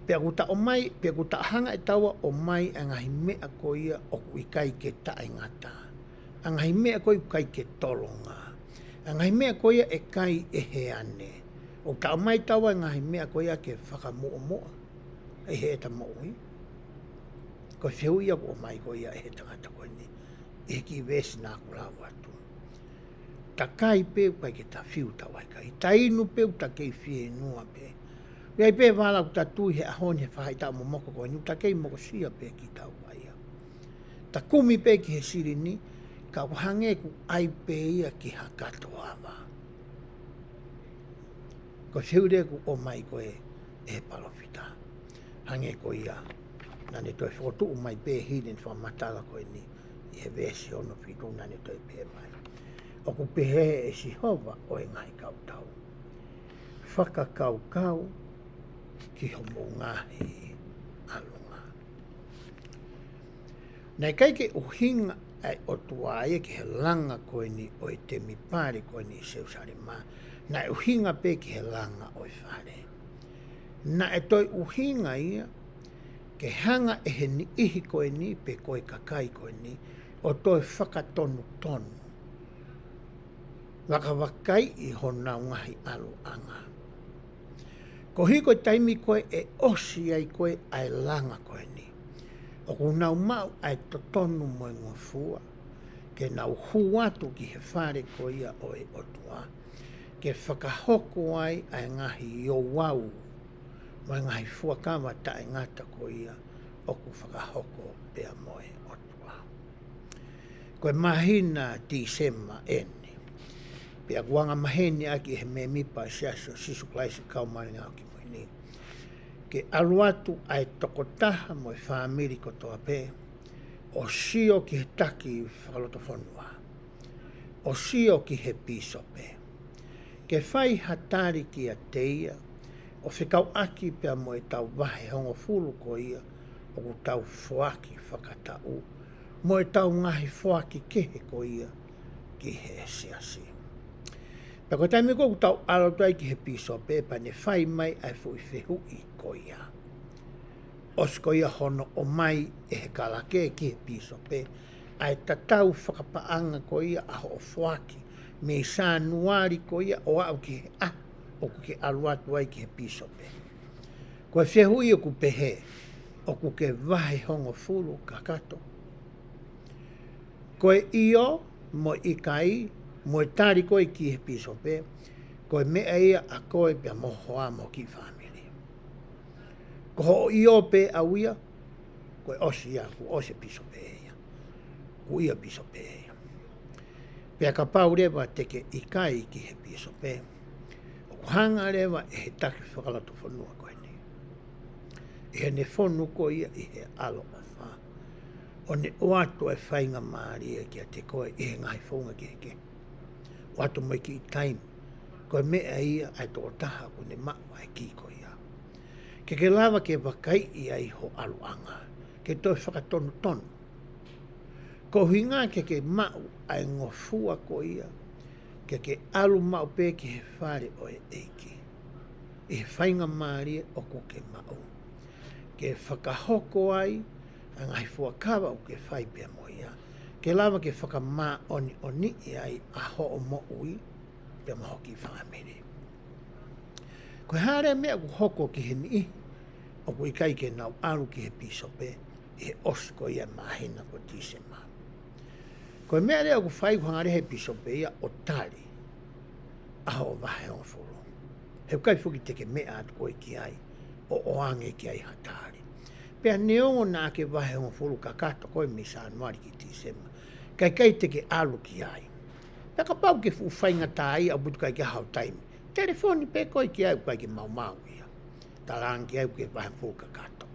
Pea ʻoku ta ʻomai, pea ʻoku ta hanga ʻe taua ʻo ʻomai ʻa e ngaahi meʻa ko ia ʻoku ʻikai ke taʻengata, ʻa e ngaahi meʻa ko ia ʻoku ʻikai ke tolonga, ʻa e ngaahi meʻa ko ia ʻe kai ʻe he ane. ʻOku ta ʻomai taua ʻa e ngaahi meʻa ko ia ke fakamuʻomuʻa ʻi heʻeta moʻui? Ko e fehuʻi ia ʻoku ʻomai ko ia ʻe he tangata ko eni ʻi he kiʻi veesi naʻa ku lau atu. Ta kai pē ʻoku ʻikai ke ta fiu tau ai kai. Ta inu pē ʻoku ta kei fieinua pē. ʻOku ʻi ai pē vala ʻoku ta tui he ʻaho ni he faʻahitaʻu momoko ko eni ʻoku ta kei mokosia pē kitaua ia. Ta kumi pē ki he silini, ka ʻoku hangē ʻoku ʻai pē ia ki ha katoa ava. Ko e fehuʻi leva ʻoku ʻomai ko ē ʻe he palōfita. Hangē ko ia naʻa ne toe fokotuʻu mai pē hili ʻene fakamatala ko eni ʻi he veesi hono fitu, naʻa ne toe pehē mai: ʻOku pehē ʻe Sihova ʻo e ngaahi kautau, fakakaukau ki homou ngaahi ʻalunga. Naʻe ʻikai ke ʻuhinga ʻa e ʻOtua ia ki he langa ko eni ʻo e temipale ko eni ʻi Selusalema, naʻe ʻuhinga pē ki he langa ʻo e fale. Naʻe toe ʻuhinga ia ke hanga ʻe he niʻihi ko eni pe ko e kakai ko eni ʻo toe fakatonutonu, vakavakaiʻi honau ngaahi ʻaluʻanga. Koeʻuhi ko e taimi ko ē ʻe ʻosi ai ko ē ʻa e langa ko eni, ʻoku nau maʻu ʻa e totonu mo e ngofua ke nau hū atu ki he fale ko ia ʻo e ʻOtua, ke fakahoko ai ʻa e ngaahi ouau mo e ngaahi fuakava taʻengata ko ia ʻoku fakahoko pea mo e ʻOtua. Ko e māhina Tīsema eni, pea ʻoku angamaheni ʻaki ʻe he mēmipa ʻo e Siasi ʻo Sīsū Kalaisi ʻo e Kau Māʻoniʻoni ʻi he Ngaahi ʻAho Kimui Ni, ke ʻalu atu ʻa e tokotaha mo e fāmili kotoa pē ʻo sio ki he taki fakalotofonua, ʻo sio ki he pīsope, ke fai ha tali kiate ia, ʻo fekauʻaki pea mo ʻetau vahe hongofulu ko ia ʻoku tau foaki fakataʻu, mo ʻetau ngaahi foaki kehe ko ia ki he siasi. Pea ko e taimi ko ē ʻoku tau ʻalu atu ai ki he pīsope, pea ne fai mai ʻa e foʻi fehuʻi ko ia. ʻOsi ko ia hono ʻomai ʻe he kalake ki he pīsope ʻa e tatau fakapaʻanga ko ia ʻa hoʻo foaki mei Sānuali ko ia ʻo aʻu ki he ʻaho ʻoku ke ʻalu atu ai ki he pīsope. Ko e fehuʻi ʻoku pehē, ʻoku ke vahe hongofulu kakato? Ko e ʻio mo e ʻikai, mo e tali ko ē ki he pīsope, ko e meʻa ia ʻa koe pea mo ho hoa mo ho kiʻi fāmili. Ko hoʻo ʻio pē ʻau ia, ko e ʻosi ia, kuo ʻosi e pīsope ia. Kuo ʻio e pīsope ia. Pea kapau leva te ke ʻikai ki he pīsope, ʻoku hanga leva ʻe he taki fakalotofonua ko eni, ʻi heʻene fonu ko ia ʻi he ʻaloʻofa, ʻo ne ʻoatu e faingamālie kiate koe ʻi he ngaahi founga kehekehe. ʻOatu mo e kiʻi taimi, ko e meʻa ia ʻa e tokotaha ʻoku ne maʻu ʻa e kī ko ia, ke ke lava ke vakaiʻi ai ho ʻaluʻanga, ke toe fakatonutonu. Ko e ʻuhinga ke ke maʻu ʻa e ngofua ko ia, ke ke ʻalu maʻu pē ki he fale ʻo e ʻEiki, ʻi he faingamālie ʻoku ke maʻu, ke fakahoko ai ʻa e ngaahi fuakava ʻoku ke fai pea mo ia, ke lava ke fakamāʻoniʻoniʻi ai ʻa hoʻo moʻui pea mo ho kiʻi fāmili. Ko e hā leva e meʻa ʻoku hoko ki he niʻihi ʻoku ʻikai ke nau ʻalu ki he pīsope ʻi he ʻosi ko ia e māhina ko Tīsema? Ko e meʻa leva ʻoku fai, ʻoku hanga leva ʻe he pīsope ia ʻo tali ʻa hoʻo vahe hongofulu. He ʻoku ʻikai foki te ke meʻa atu koe ki ai ʻo ʻoange ki ai ha tali. Pea neongo naʻa ke vahe hongofulu kakato koe mei Sānuali ki Tīsema, ka ʻikai te ke ʻalu ki ai. Pea kapau ʻoku ke fuʻu faingataʻaʻia ʻo putu ʻikai ke ʻi ai haʻo taimi, telefoni pē koe ki ai, ʻoku ʻikai ke maumau ia. Talaange ki ai ʻoku ke vahe hongofulu kakato.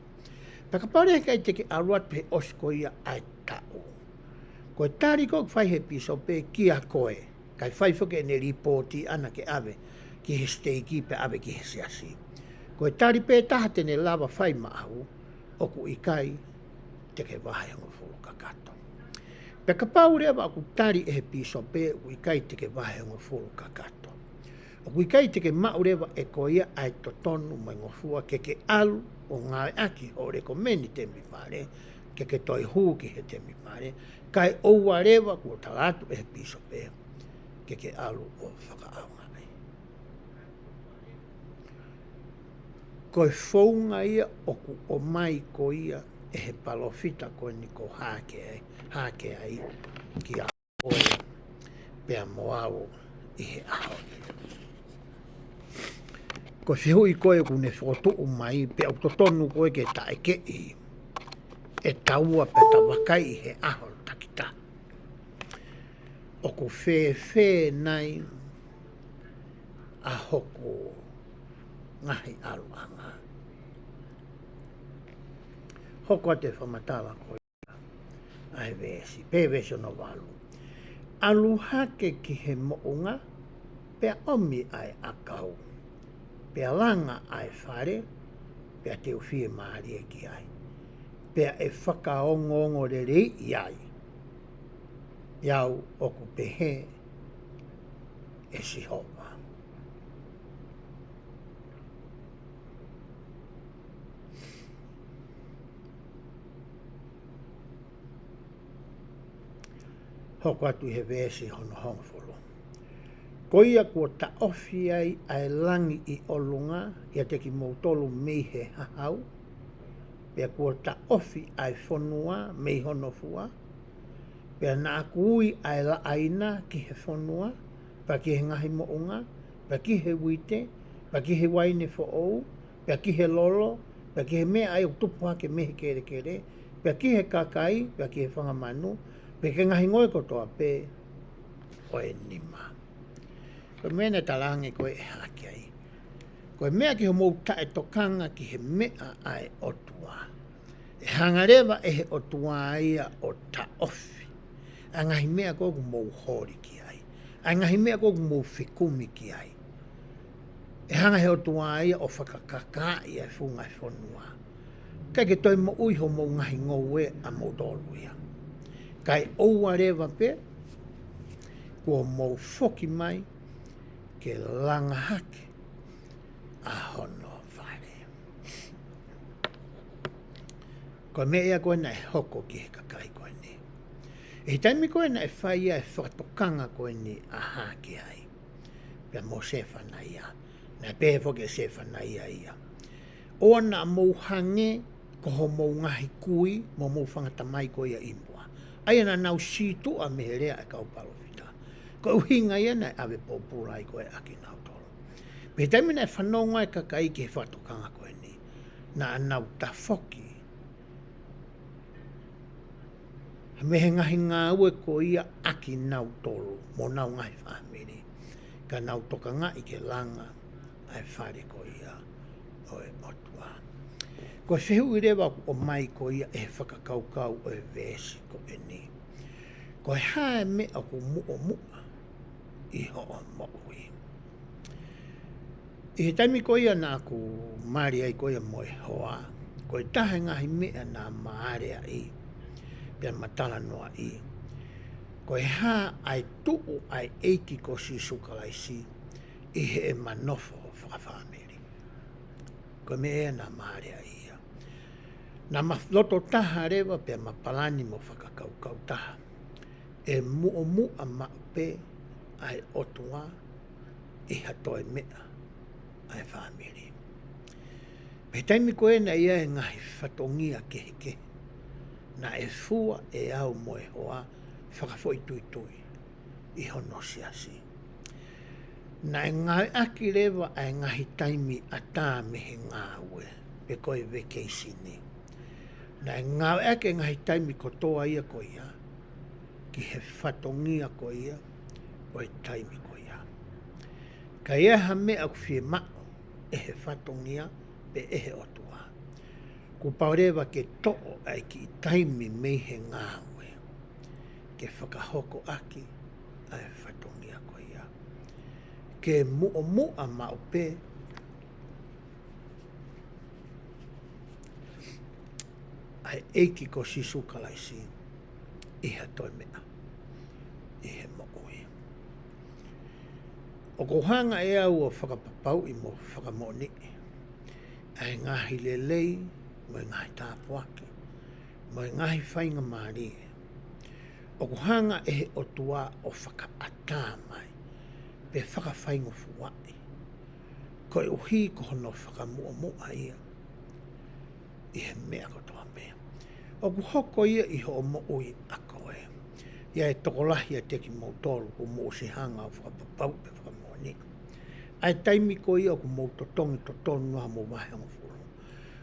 Pea kapau leva he ʻikai te ke ʻalu atu he ʻosi ko ia ʻa e taʻu, ko e tali ko ē ʻoku fai ʻe he pīsope kia koe, kae fai foki ʻene lipooti ʻana ke ʻave ki he siteiki pea ʻave ki he siasi, ko e tali pē taha te ne lava fai maʻau, ʻoku ʻikai te ke vahe hongofulu kakato. Pea kapau leva ʻoku tali ʻe he pīsope ʻoku ʻikai te ke vahe hongofulu kakato, ʻoku ʻikai te ke maʻu leva ʻe koe ia ʻa e totonu mo e ngofua ke ke ʻalu ʻo ngāueʻaki hoʻo lekomeni temipale, ke ke toe hū ki he temipale, kae ʻoua leva kuo tala atu ʻe he pīsope ke ke ʻalu ʻo fakaʻaongaʻi. Ko e founga ia ʻoku ʻomai ko ia ʻe he palōfita ko eni ko Hakeai, Hakeai kia koe pea mo au ʻi he ʻaho ni. Ko e fehuʻi ko ē ʻoku ne fokotuʻu mai, pea ʻoku totonu ko ē ke taʻekeʻi ʻe taua pea ta vakai ʻi he ʻaho takitaha, ʻoku fēfē nai ʻa hoku ngaahi ʻaluʻanga? Hoko atu e fakamatala ko ʻa e veesi, pē veesi hono valu. ʻAlu hake ki he moʻunga, pea ʻomi ʻa e ʻakau, pea langa ʻa e fale, pea te u fiemālie ki ai, pea ʻe fakaongoongoleleiʻi ai au, ʻoku pehē ʻe Sihova. Hoko atu ʻi he veesi hono hongofulu. Ko ia kuo taʻofi ai ʻa e langi ʻi ʻolunga ʻiate kimoutolu mei he hahau, pea kuo taʻofi ʻa e fonua mei hono fua, pea naʻa ku ui ʻa e laʻaina ki he fonua, pea ki he ngaahi moʻunga, pea ki he uite, pea ki he uaine foʻou, pea ki he lolo, pea ki he meʻa ʻoku tupu hake mei he kelekele, pea ki he kakai, pea ki he fanga manu, pea ki he ngaahi ngoue kotoa pē ʻo e nima. Ko e meʻa naʻe talaange ko ē ʻe Hakeai. Ko e meʻa ki hoʻomou taʻetokanga ki he meʻa ʻa e ʻOtua, ʻe hanga leva ʻe he ʻOtua ia ʻo taʻofi ʻa e ngaahi meʻa ko ē ʻoku mou holi ki ai, ʻa e ngaahi meʻa ko ē ʻoku mou fekumi ki ai. ʻE hanga he ʻOtua ia ʻo fakakakaaʻi ʻa e funga ʻo e fonua, kae ʻikai ke toe moʻui hoʻomou ngaahi ngoue ʻamoutolu ia. Kae ʻoua leva pē kuo mou foki mai ke langa hake ʻa hono fale. Ko e meʻa ia ko ē naʻe hoko ki he kakai ko eni. ʻI he taimi ko ē naʻe fai ai ʻa e fakatokanga ko eni ʻa Hakeai pea mo Sefanaia, naʻe pehē foki ʻe Sefanaia ia, ʻoua naʻa mou hangē ko hoʻomou ngaahi kui mo hoʻomou fanga tamai ko ia ʻi muʻa, ʻa ia naʻa nau sītuʻa mei he lea ʻa e kau palōfita, ko e ʻuhinga ia naʻe ʻave pōpula ai ko ē ʻa kinautolu. Pea ʻi he taimi naʻe fanongo ai ʻa e kakai ki he fakatokanga ko eni, naʻa nau tafoki mei he ngaahi ngāue ko ia ʻa kinautolu mo honau ngaahi fāmili, ka nau tokangaʻi ke langa ʻa e fale ko ia ʻo e ʻOtua. Ko e fehuʻi leva ʻoku ʻomai ko ia ʻe he fakakaukau ʻo e veesi ko eni, ko e hā e meʻa ʻoku muʻomuʻa ʻi hoʻo moʻui? ʻI he taimi ko ia naʻa ku mali ai ko ia mo e hoa, ko e taha e ngaahi meʻa naʻa ma aleaʻi pea ma talanoaʻi, ko e hā ʻa e tuʻu ʻa e ʻEiki ko Sīsū Kalaisi ʻi heʻema nofo fakafāmili. Ko e meʻa ia naʻa ma aleaʻi ia. Naʻa ma loto taha leva pea ma palani mo fakakaukau taha, ʻe muʻomuʻa maʻu pē ʻa e ʻOtua ʻi ha toe meʻa ʻa e fāmili. Pea ʻi he taimi ko ē naʻe ʻi ai e ngaahi fatongia kehekehe, naʻe fua ʻe au mo e hoa fakafoʻituitui ʻi hono siasi. Naʻe ngāueʻaki leva ʻa e ngaahi taimi ʻatā mei he ngāue, pe ko e vacation. Naʻe ngāueʻaki e ngaahi taimi kotoa ia ko ia ki he fatongia ko ia ʻo e taimi ko ia. Ka ʻi ai ha meʻa ʻoku fiemaʻu ʻe he fatongia pe ʻe he ʻOtua, kuo pau leva ke toʻo ʻa e kiʻi taimi mei he ngāue ke fakahoko ʻaki ʻa e fatongia ko ia, ke muʻomuʻa maʻu pē ʻa e ʻEiki ko Sīsū Kalaisi ʻi ha toe meʻa ʻi he moʻui. ʻOku ou hanga ʻe au ʻo fakapapauʻi mo fakamoʻoniʻi ʻa e ngaahi lelei mo e ngaahi tāpuaki mo e ngaahi faingamālie ʻoku hanga ʻe he ʻOtua ʻo fakaʻatā mai pe fakafaingofuaʻi, koeʻuhi ko hono fakamuʻomuʻa ia ʻi he meʻa kotoa pē. ʻOku hoko ia ʻi hoʻo moʻui ʻa koe. ʻI ai e tokolahi ʻiate kimoutolu kuo mou ʻosi hanga ʻo fakapapauʻi pe fakamoʻoniʻi ʻa e taimi ko ia ʻoku mou totongi totonu ai homou vahehongofulu.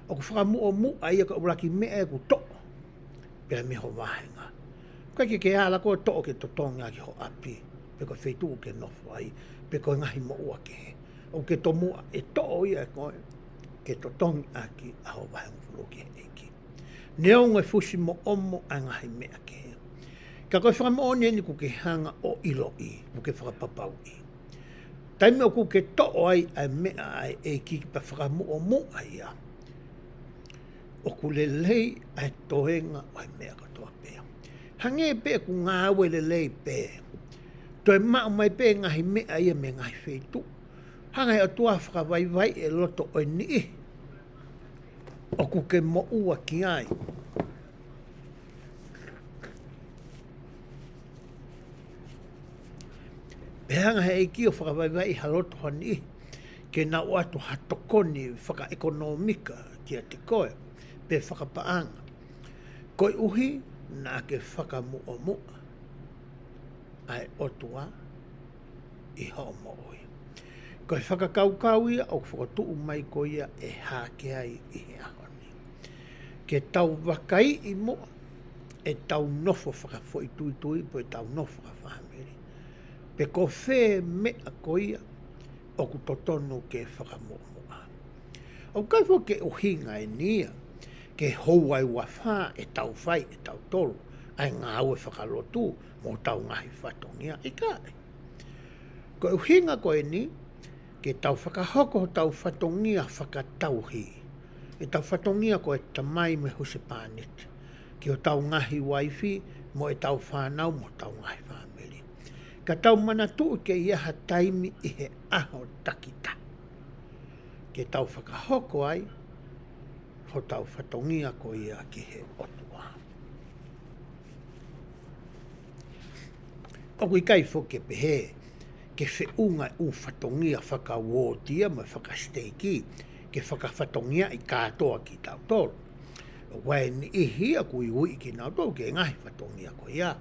ʻOku fakamuʻomuʻa ia, ko e ʻuluaki meʻa ʻoku toʻo pea mei ho vāhenga. ʻOku ʻikai ke ke ala koe ʻo toʻo ke totongi ʻaki ho ʻapi, pe ko e feituʻu ke nofo ai, pe ko e ngaahi moʻua kehe. ʻOku ke tomuʻa ʻe toʻo ia ʻe koe ke totongi ʻaki ʻa ho vahehongofulu ki he ʻEiki. Neongo e fusi moʻomo ʻa e ngaahi meʻa kehe, ka ko e fakamoʻoni eni ʻoku ke hanga ʻo ʻiloʻi, ʻoku ke fakapapauʻi, taimi ʻoku ke toʻo ai ʻa e meʻa ʻa e ʻEiki pea fakamuʻomuʻa ia, ʻOku lelei ʻa e toenga ʻo e meʻa kotoa pē. Hangē pē ʻoku ngāue lelei pē. Toe maʻu mai pē ngaahi meʻa ia mei he ngaahi feituʻu. Hanga ʻe he ʻOtua ʻo fakavaivaiʻi e loto ʻo e niʻihi ʻoku ke moʻua ki ai. Pea hanga ʻe he ʻEiki ʻo fakavaivaiʻi ha loto ha niʻihi ke nau ʻoatu ha tokoni fakaʻekonōmika kiate koe, pe fakapaʻanga. Koeʻuhi naʻa ke fakamuʻomuʻa ʻa e ʻOtua ʻi hoʻo moʻui. Ko e fakakaukau ia ʻoku fokotuʻu mai ko ia ʻe Hākeai ʻi he ʻaho ni. Ke tau vakaiʻi muʻa ʻetau nofo fakafoʻituitui pe ʻetau nofo fakafāmili. Pe ko fē meʻa ko ia ʻoku totonu ke fakamuʻomuʻa. ʻOku ʻikai foki ke ʻuhinga eni ia ke houa ʻe ua fā ʻetau fai ʻe tautolu ʻa e ngāue fakalotu mo hotau ngaahi fatongia, ʻikai. Ko e ʻuhinga ko eni, ke tau fakahoko hotau fatongia fakatauhi. ʻEtau fatongia ko e tamai mo e husepāniti. Ki hotau ngaahi uaifi, mo ʻetau fānau, mo hotau ngaahi fāmili. Ka tau manatuʻi ke ʻi ai ha taimi ʻi he ʻaho takitaha ke tau fakahoko ai hotau fatongia ko ia ki he ʻOtua. ʻOku ʻikai foki ke pehē ke feʻunga e ʻū fatongia fakauotia mo fakasiteiki ke fakafatongiaʻi kātoa kitautolu. ʻOku ʻi ai e niʻihi ia ʻoku uiuiʻi kinautolu ki he ngaahi fatongia ko ia.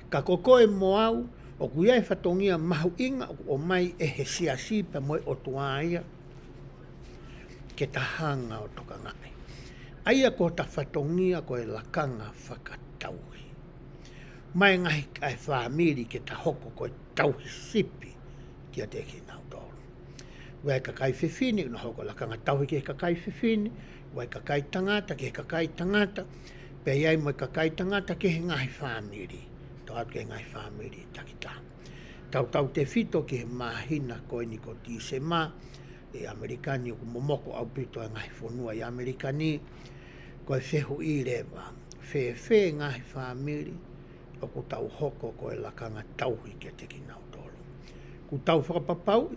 Ka ko koe mo au, ʻoku ʻi ai e fatongia mahuʻinga ʻoku ʻomai ʻe he siasi pea mo e ʻOtua ia ke ta hanga ʻo tokangaʻi. ʻA ia ko hota fatongia ko e lakanga fakatauhi. Mai ngaahi ʻa e fāmili ke ta hoko ko e tauhi sipi kiate kinautolu. ʻOku ʻi ai e kakai fefine, ʻoku nau hoko lakanga tauhi ki he kakai fefine, ʻoku ʻi ai e kakai tangata ki he kakai tangata, pea ʻi ai mo e kakai tangata ki he ngaahi fāmili. Toʻo atu ki he ngaahi fāmili takitaha. Tautautefito ki he māhina ko eni ko Tīsema, ʻi ʻAmelika ni ʻoku momoko ʻaupito e ngaahi fonua ʻi ʻAmelika ni, ko e fehuʻi leva. Fēfē ngaahi fāmili ʻoku tau hoko ko e lakanga tauhi kiate kinautolu. ʻOku tau fakapapauʻi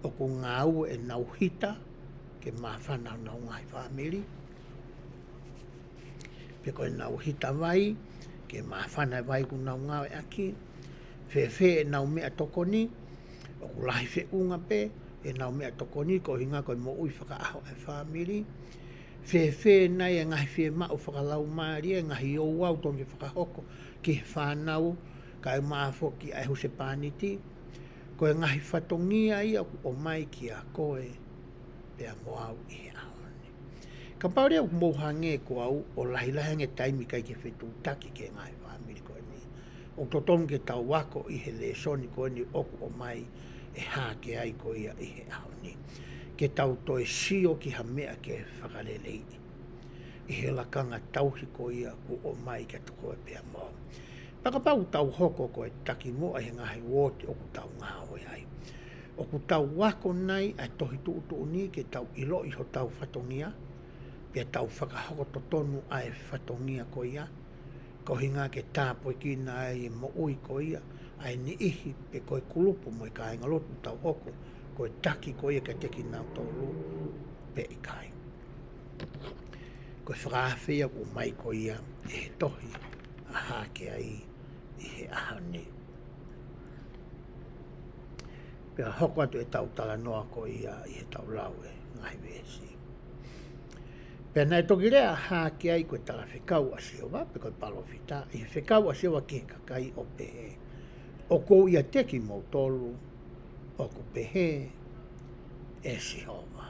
ʻoku ngāue ʻenau hita ke māfana honau ngaahi fāmili. Pe ko ʻenau hita vai, ke māfana e vai ʻoku nau ngāueʻaki. Fēfē ʻenau meʻatokoni, ʻoku lahi feʻunga pē ʻenau meʻatokoni, ko e ʻuhinga ko e moʻui fakaʻaho e fāmili. Fēfē nai e ngaahi fiemaʻu fakalaumālie, e ngaahi ouau totonu ke fakahoko ki he fānau, kae ʻumaʻā foki ʻa e husepāniti. Ko e ngaahi fatongia ia ʻoku ʻomai kia koe pea mo au ʻi he ʻaho ni. Kapau leva ʻoku mou hangē ko au ʻo lahilahi ange taimi ʻikai ke fetuʻutaki ki he ngaahi fāmili ko eni, ʻoku totonu ke tau ako ʻi he lēsoni ko eni ʻoku ʻomai ʻe Hākeai ko ia ʻi he ʻaho ni. Ke tau toe sio ki ha meʻa ke fakaleleiʻi ʻi he lakanga tauhi ko ia ʻoku ʻomai kiate koe pea mo au. Pea kapau ʻoku tau hoko ko e takimuʻa ʻi he ngaahi uooti ʻoku tau ngāue ai, ʻoku tau ako nai ʻa e tohi tuʻutuʻuni ke tau ʻiloʻi hotau fatongia, pea tau fakahoko totonu ʻa e fatongia ko ia, ko e ʻuhinga ke tāpuekina ai e moʻui ko ia ʻa e niʻihi pe ko e kulupu mo e kāingalotu ʻoku tau hoko ko e taki ko ia kiate kinautolu pe ʻikai. Ko e fakaafe ia ʻoku ʻomai ko ia ʻe he tohi ʻa Hākeai ʻi he ʻaho ni. Pea hoko atu ʻetau talanoa ko ia ʻi heʻetau lau e ngaahi veesi. Pea naʻe toki lea ʻa Hākeai ko e talafekau ʻa Sihova, pe ko e palōfita, ʻi he fekau ʻa Sihova ki he kakai ʻo pehē, ʻOku ou ʻiate kimoutolu, ʻoku pehē ʻe Sihova.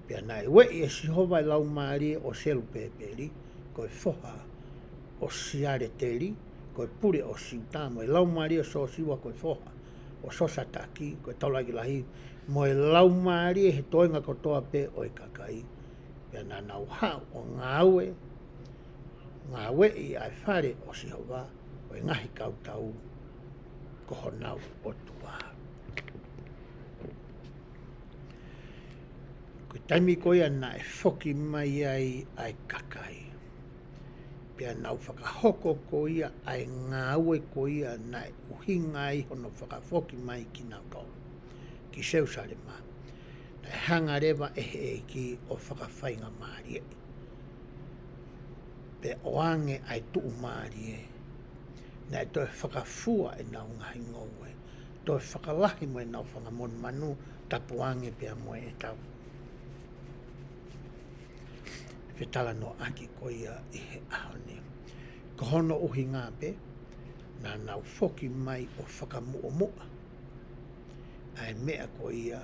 Pea naʻe ueʻi ʻe Sihova e laumālie ʻo Selupēpeli, ko e foha ʻo Sialeteli, ko e pule ʻo Siuta, mo e laumālie ʻo Siosiua, ko e foha ʻo Sosataki, ko e taulaʻeiki lahi, mo e laumālie he toenga kotoa pē ʻo e kakai. Pea naʻa nau haʻu ʻo ngāue, ngāueʻi ʻa e fale ʻo Sihova, ʻo e ngaahi kautau ko honau ʻOtua. Ko e taimi ko ia naʻe foki mai ai ʻa e kakai, pea nau fakahoko ko ia ʻa e ngāue ko ia naʻe ʻuhinga ai hono fakafoki mai kinautolu ki Selusalema, naʻe hanga leva ʻe he ʻEiki ʻo fakafaingamālieʻi, pea ʻoange ʻa e tuʻumālie. Naʻe toe fakafua ʻenau ngaahi ngoue, toe fakalahi mo ʻenau fanga monumanu, tapu ange pea mo e tau fetalanoaʻaki ko ia ʻi he ʻaho ni. Ko hono ʻuhinga pē, naʻa nau foki mai ʻo fakamuʻomuʻa ʻa e meʻa ko ia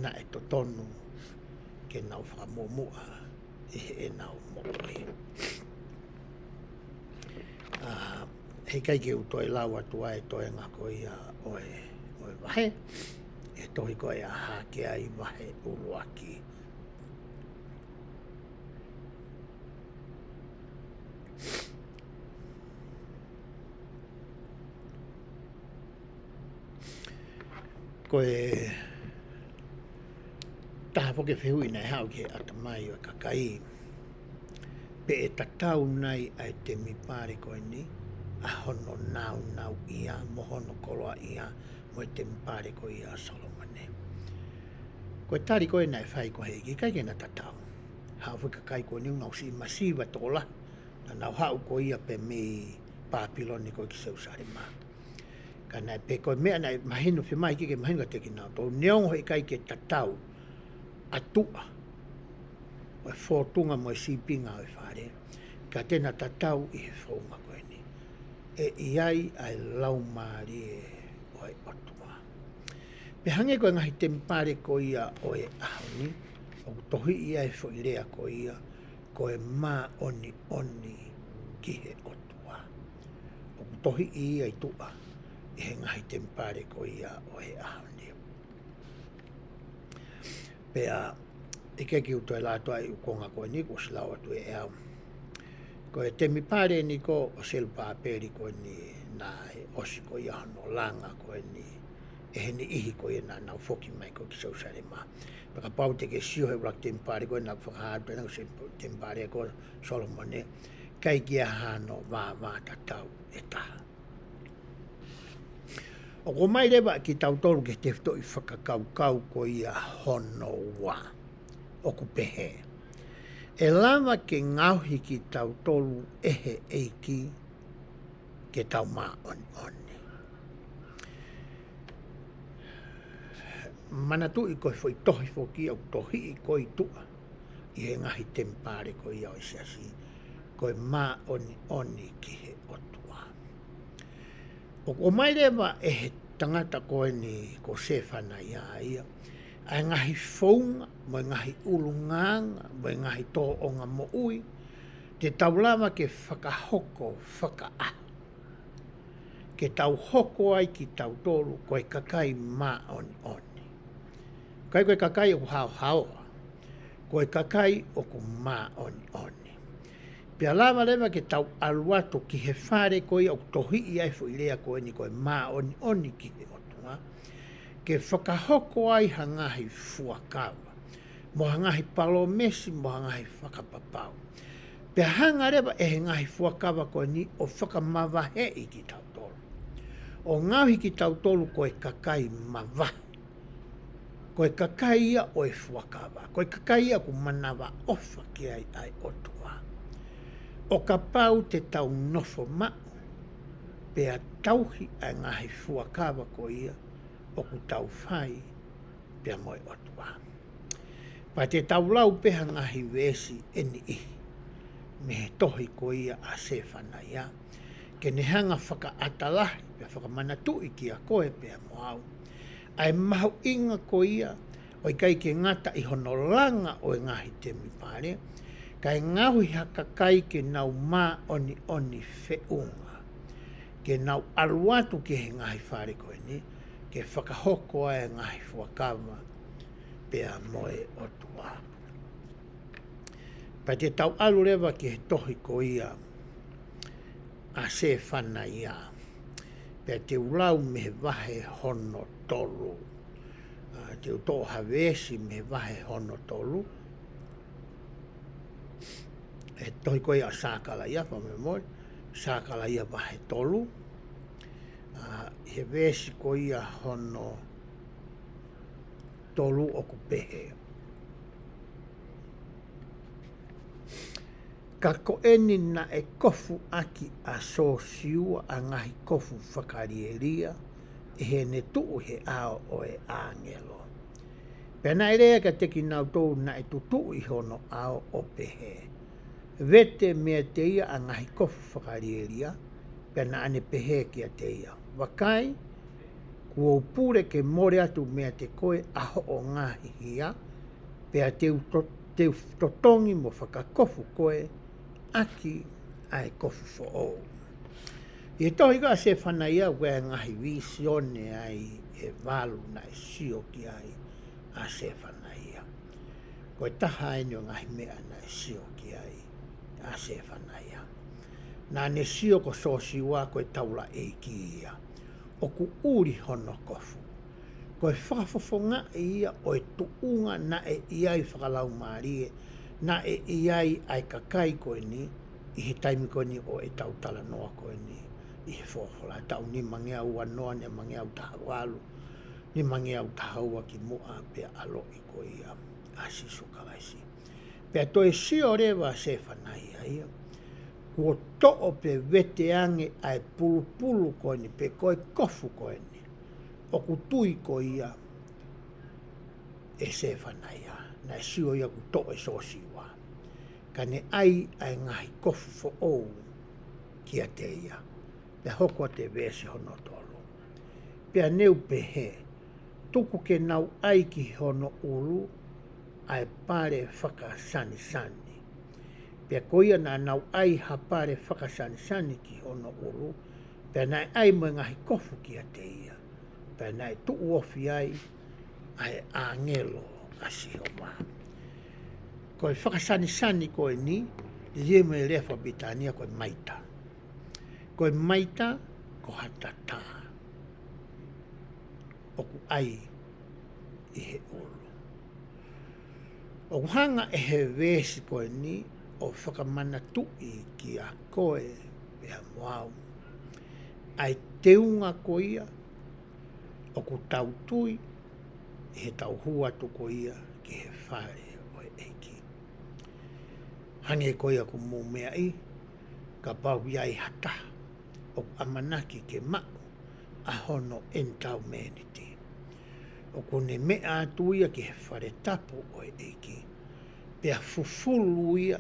naʻe totonu ke nau fakamuʻomuʻa ʻi heʻenau moʻui. ʻA, heʻikai ke u toe lau atu ʻa e toenga ko ia ʻo e, ʻo e vahe, ʻe tohi ko ia hake ai vahe ʻuluaki. Ko e taha foki e fehuʻi naʻe haʻu ki he ʻatamai ʻo e kakai, pe ʻe tatau nai ʻa e temipale ko eni ʻa hono nāunauʻia mo hono koloaʻia mo e temipale ko ia ʻa Solomone. Ko e tali ko ē naʻe fai ko e ʻEiki, ʻikai ke na tatau. Haʻu foki e kakai ko eni ʻo nau siʻi masiva tokolahi, naʻa nau haʻu ko ia pē mei Pāpilone ko ē ki Selusalema. Ka naʻe pē ko e meʻa naʻe mahino, fiemaʻu ke mahino kiate kinautolu, neongo heʻikai ke tatau ʻa tuʻa ʻo e fōtunga mo e sīpinga ʻo e fale, ka te na tatau ʻi he founga ko eni. ʻE ʻi ai ʻa e Laumālie ʻo e ʻOtua. Pea hangē ko e ngaahi temipale ko ia ʻo e ʻaho ni, ʻoku tohiʻi ai e foʻi lea ko ia, ko e māʻoniʻoni ki he ʻOtua. ʻOku tohiʻi ia ʻi tuʻa ʻi he ngaahi temipale ko ia ʻo e ʻaho ni. Pea ʻikai ke u toe lau atu ʻa e ʻū konga ko eni kuo ʻosi lau atu ʻe au. Ko e temipale eni ko ē ʻo Selupapeli ko eni naʻe ʻosi ko ia hono langa ko eni ʻe he niʻihi ko ia naʻa nau foki mai ko ē ki Selusalema. Pea kapau te ke sio he ʻuluaki temipale ko ē naʻe fakahā atu ena ko e temipale ko Solomone, ʻikai ke ʻi ai hano vāvātatau ʻe taha. ʻOku ʻomai leva kitautolu ki he tefitoʻi fakakaukau ko ia hono ua, ʻoku pehē: ʻE lava ke ngaohi kitautolu ʻe he ʻEiki ke tau māʻoniʻoni. Manatuʻi ko e foʻi tohi foki ʻoku tohiʻi ko ē ʻi tuʻa ʻi he ngaahi temipale ko ia ʻo e siasi, ko e māʻoniʻoni ki he ʻOtua. ʻOku ʻomai leva ʻe he tangata ko eni ko Sefanaia ia ʻa e ngaahi founga mo e ngaahi ʻulungaanga mo e ngaahi tōʻonga moʻui te tau lava ke fakahoko fakaʻaho, ke tau hoko ai kitautolu ko e kakai māʻoniʻoni. ʻIkai ko e kakai ʻoku haohaoa, ko e kakai ʻoku māʻoniʻoni. Pea lava leva ke tau ʻalu atu ki he fale ko ia ʻoku tohiʻi ai e foʻi lea ko eni ko e māʻoniʻoni ki he ʻOtua, ke fakahoko ai ha ngaahi fuakava, mo ha ngaahi palōmesi, mo ha ngaahi fakapapau. Pea hanga leva ʻe he ngaahi fuakava ko eni ʻo fakamavaheʻi kitautolu, ʻo ngaohi kitautolu ko e kakai mavahe, ko e kakai ia ʻo e fuakava, ko e kakai ia ʻoku manavaʻofa ki ai ʻa e ʻOtua. ʻO kapau te tau nofo maʻu pea tauhi ʻa e ngaahi fuakava ko ia ʻoku tau fai pea mo e ʻOtua. Pea te tau lau pē ha ngaahi veesi ʻe niʻihi mei he tohi ko ia ʻa Sefanaia, ke ne hanga fakaʻata lahi pea fakamanatuʻi kiate koe pea mo au ʻa e mahuʻinga ko ia ʻo ʻikai ke ngata ʻi hono langa ʻo e ngaahi temipale, kae ngaohi ha kakai ke nau māʻoniʻoni feʻunga, ke nau ʻalu atu ki he ngaahi fale ko eni, ke fakahoko ai e ngaahi fuakava pea mo e ʻOtua. Pea te tau ʻalu leva ki he tohi ko ia ʻa Sefanaia, pea te u lau mei he vahe hono tolu. ʻA, Te u toʻo ha veesi mei he vahe hono tolu. ʻE tohi ko ia ʻa Sākalaia, fakamolemole, Sākalaia vahe tolu. ʻA, he veesi ko ia hono tolu ʻoku pehē. Ka ko eni naʻe kofu ʻaki ʻa Sosiua ʻa e ngaahi kofu fakalielia, ʻi heʻene tuʻu he ʻao ʻo e ʻāngelo. Pea naʻe lea kiate kinautolu naʻe tutuʻu ʻi hono ʻao ʻo pehē, Vete meiate ia ʻa e ngaahi kofu fakalielia, pea naʻa ne pehē kiate ia, Vakai, kuo u pule ke mole atu meiate koe ʻa hoʻo ngaahi hia, pea te u to-, te u totongi mo fakakofu koe ʻaki ʻa e kofu foʻou. ʻI he tohi ko ia ʻa Sefanaia, ʻoku ʻi ai e ngaahi vīsione ai ʻe valu naʻe sio ki ai ʻa Sefanaia. Ko e taha eni ʻo e ngaahi meʻa naʻe sio ki ai ʻa Sefanaia. Naʻa ne sio ko Sosiua ko e taulaʻeiki ia ʻoku ʻuli hono kofu. Ko e fakafofongaʻi ia ʻo e tuʻunga naʻe ʻi ai fakalaumālie, naʻe ʻi ai ʻa e kakai ko eni, ʻi he taimi ko eni ʻo ʻetau talanoa ko eni, ʻi he Folofola, taʻu nimangeau uanoa, nimangeau taha valu, nimangeau taha ua kimuʻa pea ʻaloʻi ko ia ʻa Sīsū Kalaisi. Pea toe sio leva ʻa Sefanaia ia, kuo toʻo pea vete ange ʻa e pulupulu ko eni pe ko e kofu ko eni, ʻoku tui ko ia ʻe Sefanaia, naʻe sio ia kuo toʻo ʻe Sosiua. Ka ne ʻai ʻa e ngaahi kofu foʻou kiate ia. Pea hoko atu e veesi hono tolu. Pea ne u pehē, Tuku ke nau ʻai ki hono ʻulu ʻa e pale fakasanisani. Pea ko ia naʻa nau ʻai ha pale fakasanisani ki hono ʻulu, pea naʻe ʻai mo e ngaahi kofu kiate ia, pea naʻe tuʻu ofi ai ʻa e ʻāngelo ʻa Sihova. Ko e fakasanisani ko eni, liliu mei he lea fakapilitānia ko e maita. Ko e maita, ko ha tatā ʻoku ʻai ʻi he ʻulu. ʻOku hanga ʻe he veesi ko eni ʻo fakamanatuʻi kiate koe pea mo au ʻa e teunga ko ia ʻoku tau tui ʻi heʻetau hū atu ko ia ki he fale ʻo e ʻEiki. Hangē ko ia ʻoku mou meaʻi, kapau ʻoku ʻi ai ha taha ʻoku ʻamanaki ke maʻu ʻa hono ʻenitaumēniti, ʻoku ne meʻa atu ia ki he fale tapu ʻo e ʻEiki, pea fufulu ia,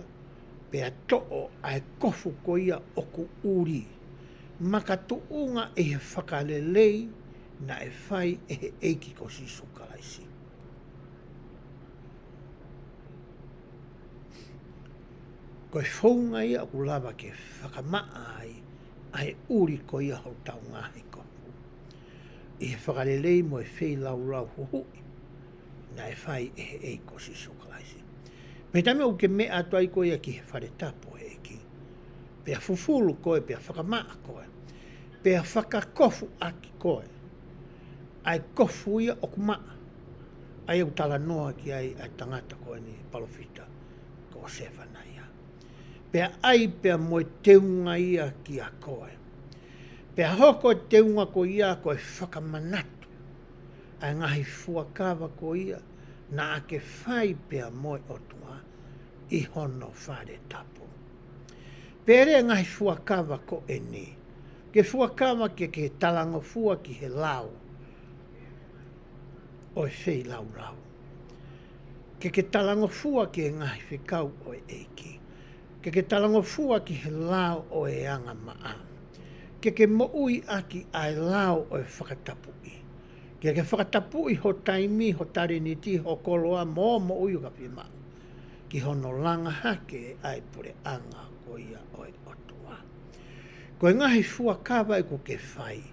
pea toʻo ʻa e kofu ko ia ʻoku ʻuli, makatuʻunga ʻi he fakalelei naʻe fai ʻe he ʻEiki ko Sīsū Kalaisi. Ko e founga ia ʻoku lava ke fakamaʻa ai ʻa e ʻuli ko ia hotau ngaahi kofu, ʻi he fakalelei mo e feilaulau huhuʻi naʻe fai ʻe he ʻEiki ko Sīsū Kalaisi. Pea taimi ʻoku ke meʻa atu ai ko ia ki he fale tapu ʻo e ʻEiki, pea fufulu koe, pea fakamaʻa koe, pea fakakofu ʻaki koe ʻa e kofu ia ʻoku maʻa, ʻa ia ʻoku talanoa ki ai ʻa e tangata ko eni, palōfita ko Sefanaia. Pea ʻai pea mo e teunga ia kiate koe. Pea hoko e teunga ko ia ko e fakamanatu ʻa e ngaahi fuakava ko ia naʻa ke fai pea mo e ʻOtua ʻi hono fale tapu. Pea lea e ngaahi fuakava ko eni, ke fuakava ke ke talangofua ki he lao ʻo e feilaulau. Ke ke talangofua ki he ngaahi fekau ʻo e ʻEiki. Ke ke talangofua ki he lao ʻo e angamaʻa. Ke ke moʻui ʻaki ʻa e lao ʻo e fakatapuʻi. Ke ke fakatapuʻi ho taimi, ho talēniti, ho koloa, mo hoʻo moʻui ʻo ka fiemaʻu ki hono langa hake ʻa e puleʻanga ko ia ʻo e ʻOtua. Ko e ngaahi fuakava ʻoku ke fai,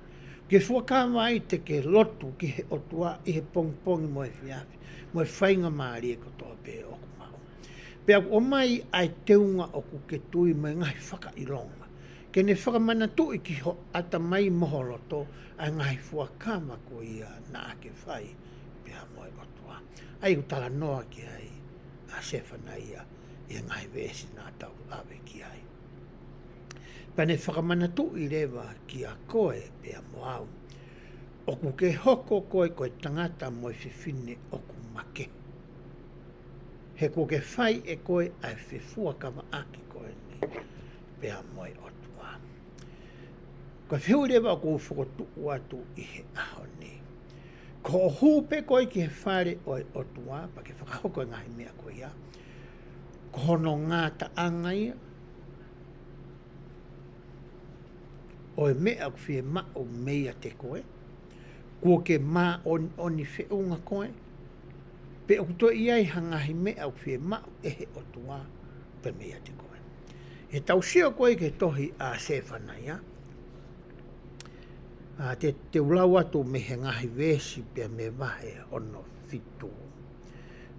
ke fuakava ai te ke lotu ki he ʻOtua ʻi he pongipongi mo e efiafi, mo e faingamālie kotoa pē ʻoku maʻu. Pea ʻoku ʻomai ʻa e teunga ʻoku ke tui mo e ngaahi fakaʻilonga, ke ne fakamanatuʻi ki ho ʻatamai mo ho loto ʻa e ngaahi fuakava ko ia naʻa ke fai pe pea mo e ʻOtua. ʻA ia ʻoku talanoa ki ai ʻa Sefanaia ʻi he ngaahi veesi naʻa tau ʻave ki ai. Pea ne fakamanatuʻi leva kiate koe pea mo au, ʻoku ke hoko koe ko e tangata mo e fefine ʻoku makehe. He kuo ke fai ʻe koe ʻa e fefuakavaʻaki ko eni pea mo e ʻOtua. Ko e fehuʻi leva ʻoku ou fokotuʻu atu ʻi he ʻaho ni. Ko hoʻo hū pē koe ki he fale ʻo e ʻOtua, pea ke fakahoko e ngaahi meʻa ko ia, ko hono ngataʻanga ia ʻo e meʻa ʻoku fiemaʻu meiate koe, kuo ke māʻoniʻoni feʻunga koe, pe ʻoku toe ʻi ai ha ngaahi meʻa ʻoku fiemaʻu ʻe he ʻOtua pē meiate koe. He tau sio ko ē ki he tohi ʻa Sefanaia, ʻa, te, te u lau atu mei he ngaahi veesi pea mei he vahe hono fitu.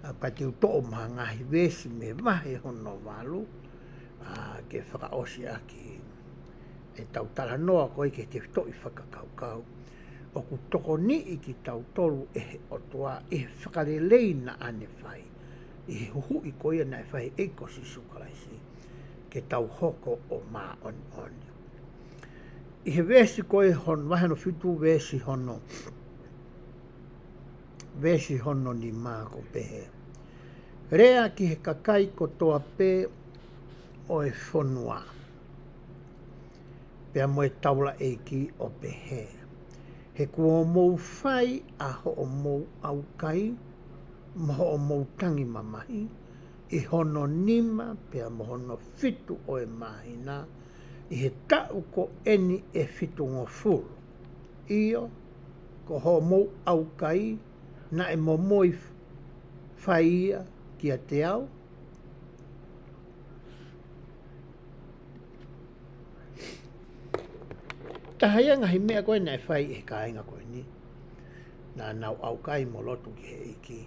ʻA, pea te u toʻo mai ha ngaahi veesi mei he vahe hono valu, ʻa, ke fakaʻosi ʻaki ʻetau talanoa ko ē ki he tefitoʻi fakakaukau ʻoku tokoniʻi kitautolu ʻe he ʻOtua ʻi he fakalelei naʻa ne fai, ʻi he huhuʻi ko ia naʻe fai ʻe he ʻEiki ko Sīsū Kalaisi, ke tau hoko ʻo māʻoniʻoni. ʻI he veesi ko ē hon-, vahe hono fitu veesi hono, veesi hono nima ʻoku pehē: Lea ki he kakai kotoa pē ʻo e fonua, pea mo e taulaʻeiki ʻo pehē, he kuo mou fai ʻa hoʻomou ʻaukai mo hoʻomou tangi mamahi ʻi hono nima pea mo hono fitu ʻo e māhina, ʻi he taʻu ko eni ʻe fitungofulu. ʻIo, ko hoʻomou ʻaukai naʻe momoi f-, fai ia kiate au. Taha ia ngaahi meʻa ko ē naʻe fai ʻe he kāinga ko eni. Naʻa nau ʻaukai mo lotu ki he ʻEiki,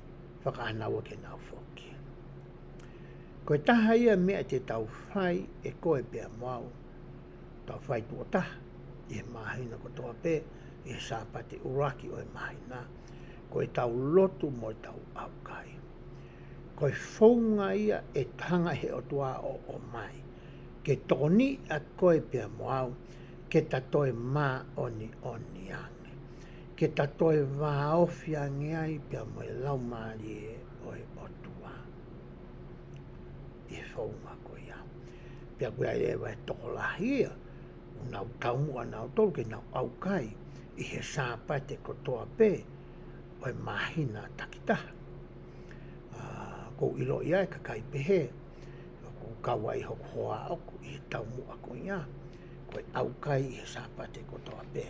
fakaʻānaua ke nau foki. Ko e taha ia meʻa te tau fai ʻe koe pea mo au, tau fai tuʻo taha ʻi he māhina kotoa pē, ʻi he Sāpate ʻuluaki ʻo e māhina, ko ʻetau lotu mo ʻetau ʻaukai. Ko e founga ia ʻe hanga ʻe he ʻOtua ʻo ʻomai ke tokoniʻi ʻa koe pea mo au, ke ta toe māʻoniʻoni ange, ke ta toe vāofi ange ai pea mo e Laumālie ʻo e ʻOtua ʻi he founga ko ia. Pea ʻoku ʻi ai leva e tokolahi ia ʻoku nau taumuʻa nautolu ke nau ʻaukai ʻi he Sāpate kotoa pē ʻo e māhina takitaha. ʻA, ʻoku ou ʻiloʻi ʻa e kakai pehē, ʻoku kau ai hoku hoa ʻoʻoku ʻi he taumuʻa ko ia, ko e ʻaukai ʻi he Sāpate kotoa pē.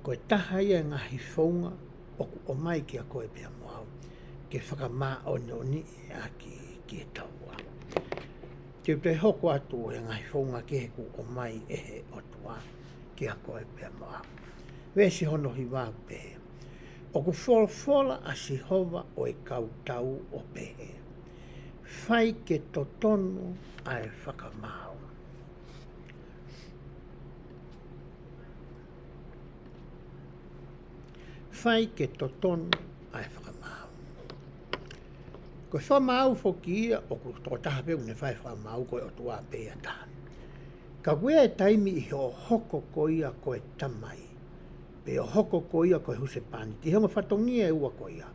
Ko e taha ia e ngaahi founga ʻoku ʻomai kiate koe pea mo au, ke fakamāʻoniʻoniʻi ʻaki kitaua. Te u toe hoko atu he ngaahi founga kehe ʻoku ʻomai ʻe he ʻOtua kiate koe pea mo au. Veesi hono hiva ʻoku pehē: ʻOku folofola ʻa Sihova ʻo e kau tau ʻo pehē, fai ke totonu ʻa e fakamaau. Fai ke totonu ʻa e fakamaau. Ko e fakamaau foki ia ʻoku tokotaha pē ʻoku ne fai fakamaau, ko e ʻOtua pē ia taha. Ka ʻoku ʻi ai e taimi ʻi hoʻo hoko ko ia ko e tamai, pe hoʻo hoko ko ia ko e husepāniti, ʻi he ongo fatongia ʻe ua ko ia,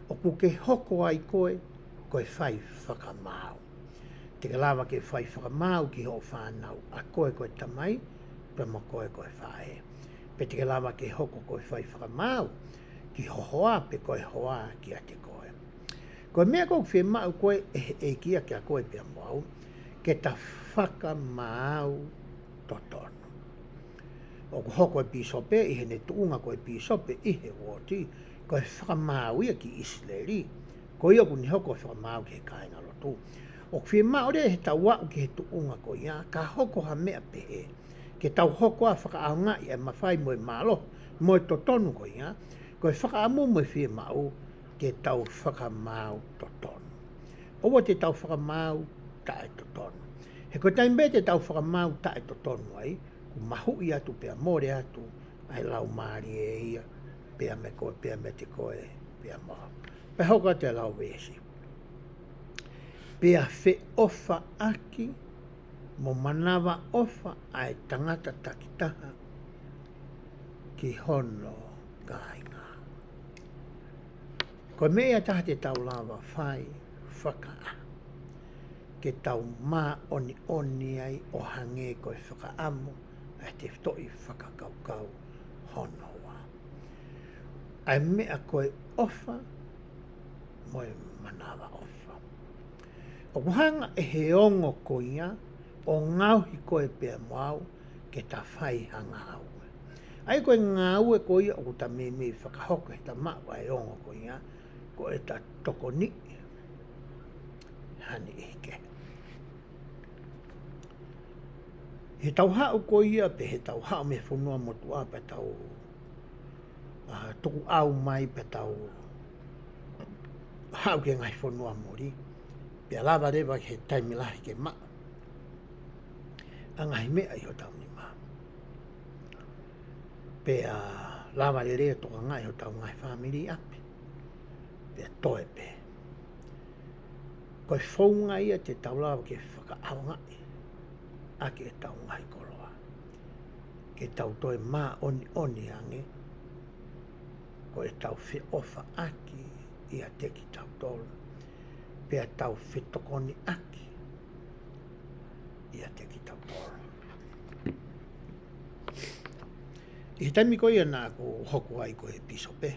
ʻoku ke hoko ai koe ko e fai fakamaau. Te ke lava ke fai fakamaau ki hoʻo fānau, ʻa koe ko e tamai, pea mo koe ko e faʻē. Pe te ke lava ke hoko ko e fai fakamaau ki ho hoa, pe ko e hoa kiate koe. Ko e meʻa ʻoku fiemaʻu ko ē ʻe he ʻEiki ia kiate koe pea mo au, ke ta fakamaau totonu. ʻOku hoko e pīsope ʻi heʻene tuʻunga ko e pīsope ʻi he uooti, ko e fakamaau ia ki ʻIsileli. Ko ia ʻoku ne hoko e fakamaau ki he kāingalotu. ʻOku fiemaʻu leva ʻe heʻetau aʻu ki he tuʻunga ko ia, ka hoko ha meʻa pehē, ke tau hoko ʻo fakaʻaongaʻi e mafai mo e mālohi mo e totonu ko ia, ko e fakaʻamu mo e fiemaʻu ke tau fakamaau totonu. ʻOua te tau fakamaau taʻetotonu. He ko e taimi pē te tau fakamaau taʻetotonu ai, ʻoku mahuʻi atu pea mole atu ʻa e Laumālie ia pea mo koe, pea meiate koe, pea mo au. Pea hoko atu e lau veesi. Pea feʻofaʻaki mo manavaʻofa ʻa e tangata takitaha ki hono kāinga. Ko e meʻa ia ʻe taha te tau lava fai fakaʻaho ke tau māʻoniʻoni ai ʻo hangē ko e fakaʻamu ʻa e tefitoʻi fakakaukau hono ua. ʻA e meʻa ko e ʻofa mo e manavaʻofa. ʻOku hanga ʻe he ongo ko ia ʻo ngaohi koe pea mo au ke ta fai ha ngāue. ʻA ia ko e ngāue ko ia ʻoku ta meimei fakahoko he ta maʻu ʻa e ongo ko ia, ko e ta tokoniʻi ha niʻihi kehe. He tau haʻu ko ia pe he tau haʻu mei he fonua motuʻa pe tau ʻa, tukuʻau mai pe tau haʻu ki he ngaahi fonua muli, pea lava leva he taimi lahi ke maʻu ʻa e ngaahi meʻa ʻi hotau nima. Pea lava lelei ʻo tokangaʻi hotau ngaahi fāmili ʻi ʻapi. Pea toe pē. Ko e founga ia te tau lava ke fakaʻaongaʻi ʻaki ʻetau ngaahi koloa. Ke tau toe māʻoniʻoni ange, ko ʻetau feʻofaʻaki ʻiate kitautolu, pea tau fetokoniʻaki ʻiate kitautolu. ʻI he taimi ko ia naʻa ku hoko ai ko e pīsope,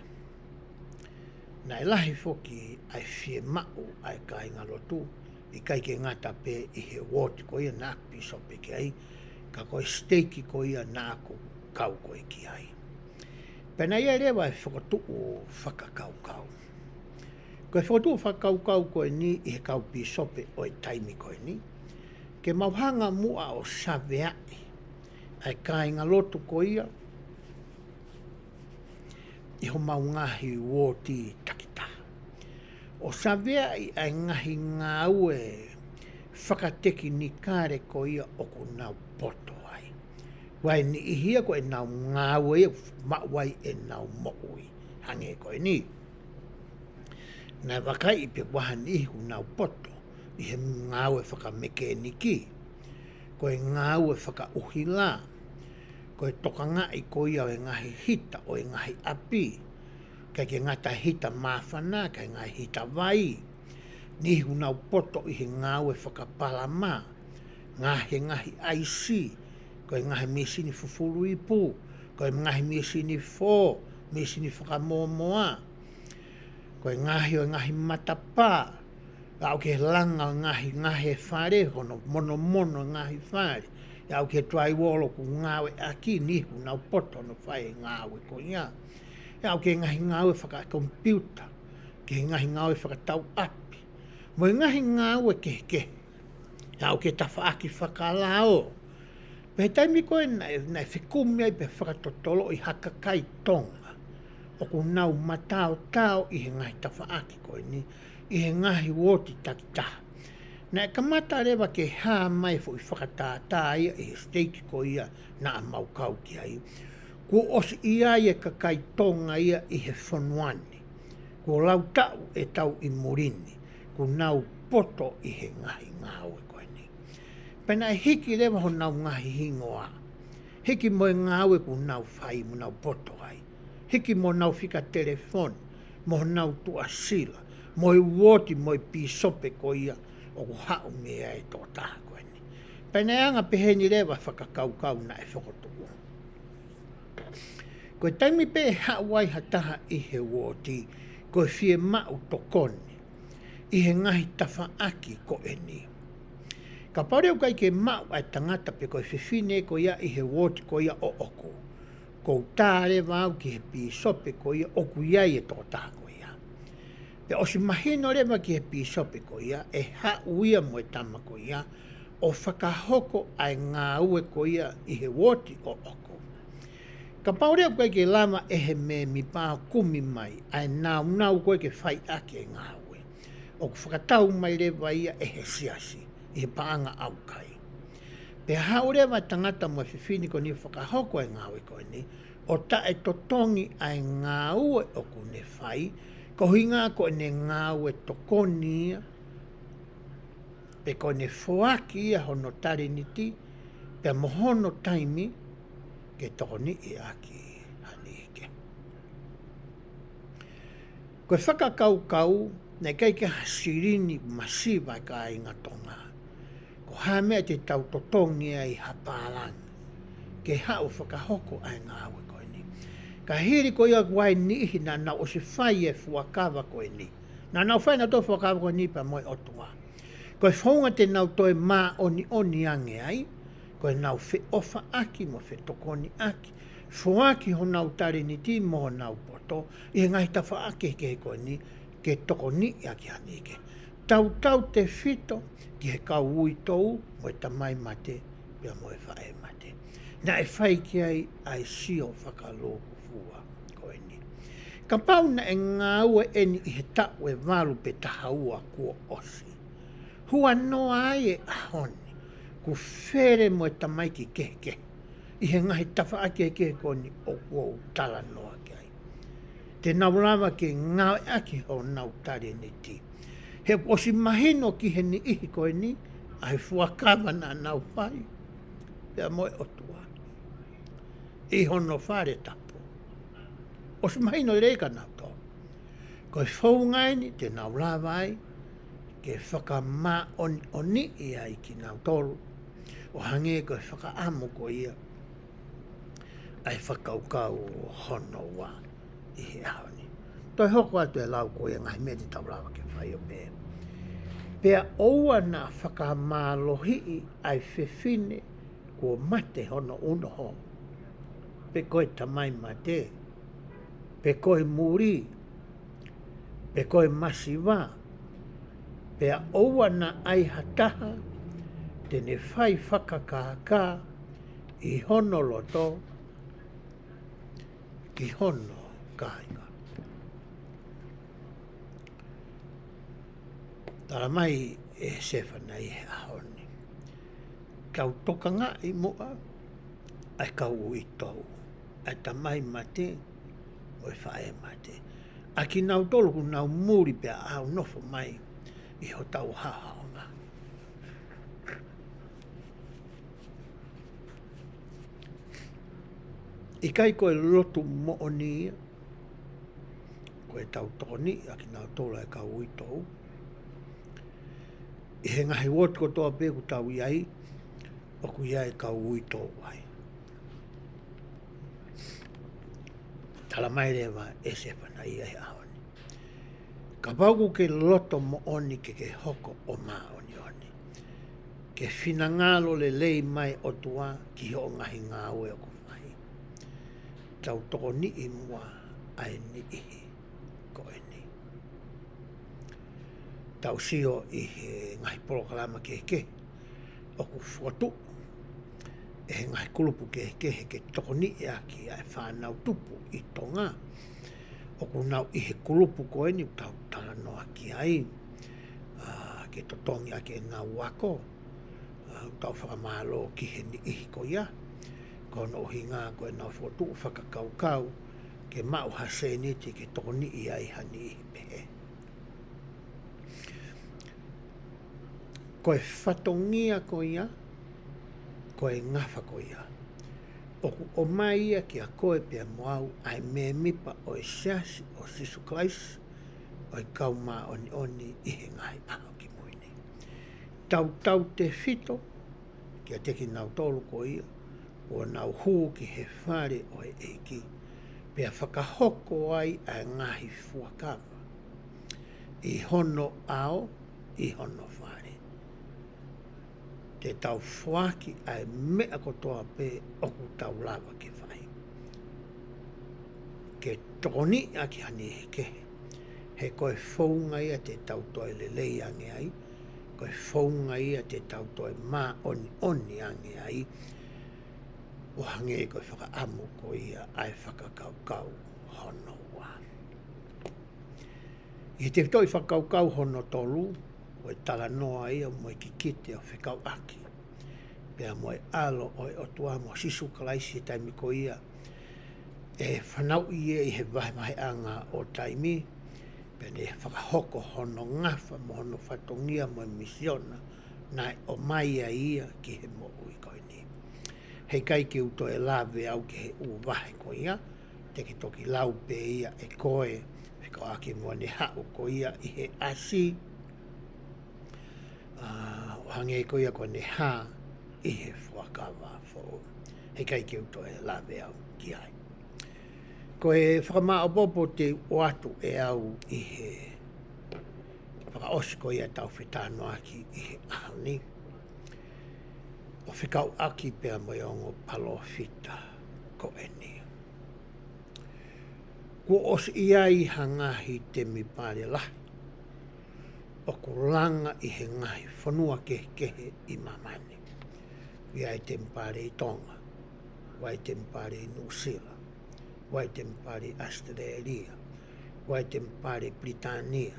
naʻe lahi foki ʻa e fiemaʻu ʻa e kāingalotu, ʻikai ke ngata pē ʻi he uooti ko ia naʻa ku pīsope ki ai, ka ko e siteiki ko ia naʻa ku kau ko ē ki ai. Pea naʻe ʻi ai leva e fokotuʻu fakakaukau. Ko e fokotuʻu fakakaukau ko eni ʻi he kau pīsope ʻo e taimi ko eni, ke mau hanga muʻa ʻo saveaʻi ʻa e kāingalotu ko ia ʻi homau ngaahi uooti takitaha. ʻO saveaʻi ʻa e ngaahi ngāue fakatekinikale ko ia ʻoku nau poto ai. Ko e niʻihi ia ko ʻenau ngāue ia maʻu ai ʻenau moʻui. Hangē ko eni. Naʻe vakaiʻi pē ko e hā e niʻihi ʻoku nau poto ʻi he ngāue fakamekēniki. Ko e ngāue fakaʻuhila. Ko e tokangaʻi ko ia ʻo e ngaahi hita ʻo e ngaahi ʻapi. ʻIkai ke ngata hita māfana, ka e ngaahi hita vai. Niʻihi ʻoku nau poto ʻi he ngāue fakapalama. Ngaahi, ngaahi ʻaisi. Ko e ngaahi mīsini fufulu ipu. Ko e ngaahi mīsini fō, mīsini fakamōmoa. Ko e ngaahi ʻo e ngaahi matapā. Aʻu ki he langa ʻo e ngaahi, ngaahi e fale, hono monomono e ngaahi fale. Aʻu ki he tuaiolo ʻoku ngāueʻaki, niʻihi ʻoku nau poto hono fai e ngāue ko ia. Aʻu ki he ngaahi ngāue fakakomipiuta, ki he ngaahi ngāue fakatauʻapi. Mo e ngaahi ngāue kehekehe. Aʻu ki he tafaʻaki fakalao. Pea he taimi ko ē naʻe, naʻe fekumi ai pea fakatotoloʻi ha kakai Tonga ʻoku nau mataotao ʻi he ngaahi tafaʻaki ko eni, ʻi he ngaahi uooti takitaha. Naʻe kamata leva ke hā mai e foʻi fakatātā ia ʻi he siteiki ko ia naʻa mau kau ki ai. Kuo ʻosi ʻi ai e kakai Tonga ia ʻi he fonua ni. Kuo lau taʻu ʻe tau ʻi muli ni, ʻoku nau poto ʻi he ngaahi ngāue ko eni. Pea naʻe hiki leva honau ngaahi hingoa. Hiki mo e ngāue ʻoku nau fai mo nau poto ai. Hiki mo honau fika telefoni, mo honau tuʻasila, mo e uooti, mo e pīsope ko ia ʻoku haʻu mei ai e tokotaha ko eni. Pea naʻe anga peheni leva e fakakaukau naʻe fokotuʻu. Ko e taimi pē ʻe haʻu ai ha taha ʻi he uooti, ko e fiemaʻu tokoni ʻi he ngaahi tafaʻaki ko eni. Kapau leva ʻoku ʻikai ke maʻu ʻa e tangata pe ko e fefine ko ia ʻi he uooti ko ia ʻoʻoku, ʻoku ou tā leva au ki he pīsope ko ia ʻoku ʻi ai e tokotaha ko ia. Pea ʻosi mahino leva ki he pīsope ko ia, ʻe haʻu ia mo e tama ko ia, ʻo fakahoko ʻa e ngāue ko ia ʻi he uooti ʻoʻoku. Kapau leva ʻoku ʻikai ke lava ʻe he mēmipa ʻo kumi mai ʻa e nāunau ko ē ke fai ʻaki e ngāue, ʻoku fakatau mai leva ia ʻe he siasi ʻi he paʻanga ʻaukai. Pea haʻu leva e tangata mo e fefine ko eni ʻo fakahoko e ngāue ko eni, ʻo taʻetotongi ʻa e ngāue ʻoku ne fai, ko e ʻuhinga ko ʻene ngāue tokoni ia, pe ko ʻene foaki ia hono talēniti, pea mo hono taimi ke tokoniʻi ʻaki ha niʻihi kehe. Ko e fakakaukau, naʻe ʻikai ke ha silini masiva e kāinga Tonga. Ko ha meʻa te tau totongi ai ha pālangi ke haʻu fakahoko ʻa e ngāue ko eni. Ka hili ko ia ʻoku ʻi ai e niʻihi naʻa nau ʻosi fai e fuakava ko eni. Naʻa nau fai nautolu e fuakava ko eni pea mo e ʻOtua. Ko e founga te nau toe māʻoniʻoni ange ai, ko ʻenau feʻofaʻaki mo fetokoniʻaki, foaki honau talēniti mo honau poto ʻi he ngaahi tafaʻaki kehekehe ko eni, ke tokoniʻi ʻaki ha niʻihi kehe. Tautautefito ki he kau uitou mo e tamai mate pea mo e faʻē mate. Naʻe fai ki ai ʻa e sio fakalūkufua ko eni. Kapau naʻe ngāue eni ʻi he taʻu ʻe valu pe taha ua kuo ʻosi, huanoa ai e ʻaho ni, kuo fele mo e tamaiki kehekehe ʻi he ngaahi tafaʻaki kehekehe ko eni ʻoku ou talanoa ki ai. Te nau lava ke ngāueʻaki honau talēniti. He kuo ʻosi mahino ki he niʻihi ko eni ʻa e fuakava naʻa nau fai pea mo e ʻOtua ʻi hono fale tapu. ʻOsi mahino lelei kia nautolu. Ko e founga eni te nau lava ai ke fakamāʻoniʻoniʻi ai kinautolu, ʻo hangē ko e fakaʻamu ko ia ʻa e fakakaukau hono ua ʻi he ʻaho ni. Toe hoko atu e lau ko ia, ngaahi meʻa te tau lava ke fai ʻo pehē: Pea ʻoua naʻa fakamālohiʻi ʻa e fefine kuo mate hono unoho, pe ko e tamai mate, pe ko e muli, pe ko e masiva, pea ʻoua naʻa ʻi ai ha taha te ne fai fakakākā ʻi hono loto ki hono kāinga. Tala mai ʻe Sefanaia he ʻaho ni, tau tokangaʻi muʻa ʻa e kau uitou, ʻa e tamai mate mo e faʻē mate, ʻa kinautolu ʻoku nau muli pea ʻalu ʻo nofo mai ʻi hotau haohaoa. ʻIkai ko e lotu moʻoni ia, ko ʻetau tokoniʻi ʻa kinautolu ʻa e kau uitou ʻi he ngaahi uooti kotoa pē ʻoku tau ʻi ai, ʻoku ʻi ai e kau uitou ai. Tala mai leva ʻe Sefanaia he ʻaho ni, kapau ʻoku ke loto moʻoni ke ke hoko ʻo māʻoniʻoni, ke finangalo lelei mai ʻOtua ki hoʻo ngaahi ngāue ʻoku fai, tau tokoniʻi muʻa ʻa e niʻihi ko eni. Tau sio ʻi he ngaahi polokalama kehekehe ʻoku fokotuʻu ʻe he ngaahi kulupu kehekehe ke tokoniʻi ʻaki ʻa e fānau tupu ʻi Tonga. ʻOku nau ʻi he kulupu ko eni ʻoku tau talanoa ki ai, ʻa, ke totongi ʻaki ʻenau ako. ʻA, ʻoku tau fakamālō ki he niʻihi ko ia, ko hono ʻuhinga ko ʻenau fokotuʻu fakakaukau ke maʻu ha sēniti ke tokoniʻi ai ha niʻihi pehē. Ko e fatongia ko ia, ko e ngafa ko ia, ʻoku ʻomai ia kia koe pea mo au, ʻa e mēmipa ʻo e Siasi ʻo Sīsū Kalaisi ʻo e Kau Māʻoniʻoni ʻi he Ngaahi ʻAho Kimui Ni. Tautautefito kiate kinautolu ko ia kuo nau hū ki he fale ʻo e ʻEiki, pea fakahoko ai ʻa e ngaahi fuakava ʻi hono ʻao, ʻi hono fale. Te tau foaki ʻa e meʻa kotoa pē ʻoku tau lava ke fai ke tokoniʻi ʻaki ha niʻihi kehe. He ko e founga ia te tau toe lelei ange ai, ko e founga ia te tau toe māʻoniʻoni ange ai, ʻo hangē ko e fakaʻamu ko ia ʻa e fakakaukau hono ua. ʻI he tefitoʻi fakakaukau hono tolu, ko e talanoa ia mo e kikite ʻo fekauʻaki pea mo e ʻAlo ʻo e ʻOtua mo Sīsū Kalaisi he taimi ko ia, ʻe fanauʻi ia ʻi he vahevaheʻanga ʻo taimi, pea ne fakahoko hono ngafa mo hono fatongia mo e misiona naʻe ʻomai ai ia ki he moʻui ko eni. Heʻikai ke u toe lave au ki he ʻū vahe ko ia, te ke toki lau pē ia ʻe koe, fekauʻaki mo ʻene haʻu ko ia ʻi he ʻasi, ʻa, ʻo hangē ko ia ko ʻene hā ʻi he Fuakava Foʻou. Heʻikai ke u toe lave au ki ai. Ko e fakamāʻopoʻopo te u ʻoatu ʻe au ʻi he fakaʻosi ko ia ʻetau fetalanoaʻaki ʻi he ʻaho ni, ʻo fekauʻaki pea mo e ongo palōfita ko eni. Kuo ʻosi ʻi ai ha ngaahi temipale lahi ʻoku langa ʻi he ngaahi fonua kehekehe ʻi māmani. ʻI ai e temipale ʻi Tonga, ʻi ai e temipale ʻi Nuʻusila, ʻi ai e temipale ʻi ʻAositelēlia, ʻi ai e temipale ʻi Pilitānia,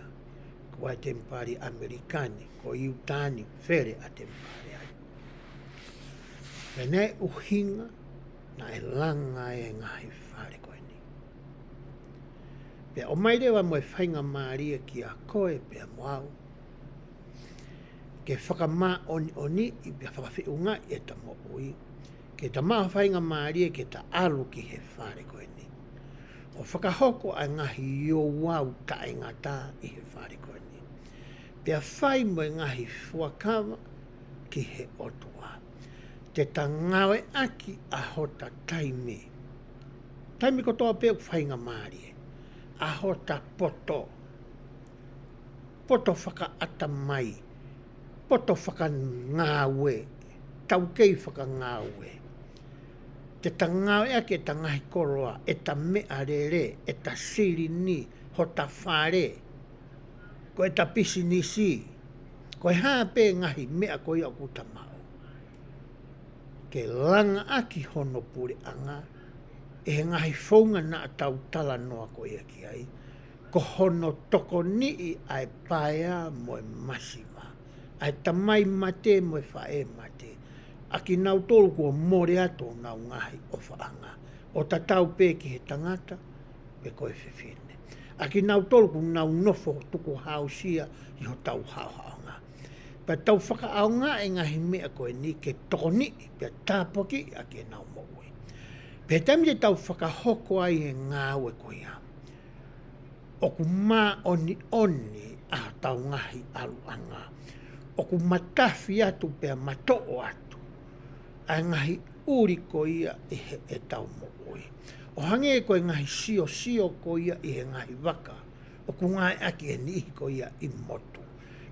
ʻi ai e temipale ʻi ʻAmelika ni, ko ʻIutā ni, fele ʻa e temipale ai. Pea naʻe ʻuhinga naʻe langa e ngaahi fale ko eni. Pea ʻomai leva mo e faingamālie kia koe pea mo au ke fakamāʻoniʻoniʻi pea fakafeʻungaʻi ʻeta moʻui, ke ta maʻu faingamālie ke ta ʻalu ki he fale ko eni ʻo fakahoko ʻa e ngaahi ouau taʻengata ʻi he fale ko eni, pea fai mo e ngaahi fuakava ki he ʻOtua. Te ta ngāueʻaki ʻa hota taimi, taimi kotoa pē ʻoku faingamālie, ʻa hota poto, poto fakaʻatamai, poto fakangāue, taukei fakangāue. Te ta ngāueʻaki ʻeta ngaahi koloa, ʻeta meʻalele, ʻeta silini, hota fale, ko ʻeta pisinisi, ko e hā pē ngaahi meʻa ko ia ʻoku ta maʻu, ke langaʻaki hono puleʻanga ʻe he ngaahi founga naʻa tau talanoa ko ia ki ai, ko hono tokoniʻi ʻa e paea mo e masiva, ʻa e tamai mate mo e faʻē mate, ʻa kinautolu kuo mole atu honau ngaahi ʻofaʻanga, ʻo tatau pē ki he tangata pe ko e fefine, ʻa kinautolu ʻoku nau nofo tukuhāusia ʻi hotau haʻohaʻonga. Pea tau fakaʻaongaʻi e ngaahi meʻa ko eni ke tokoniʻi pea tāpuakiʻi ʻaki ʻenau moʻui. Pea taimi te tau fakahoko ai e ngāue ko ia, ʻoku māʻoniʻoni ʻa hotau ngaahi ʻaluʻanga, ʻoku matafi atu pea matoʻo atu ʻa e ngaahi ʻuli ko ia ʻi heʻetau moʻui. ʻO hangē ko e ngaahi siosio ko ia ʻi he ngaahi vaka ʻoku ngāueʻaki ʻe he niʻihi ko ia ʻi motu,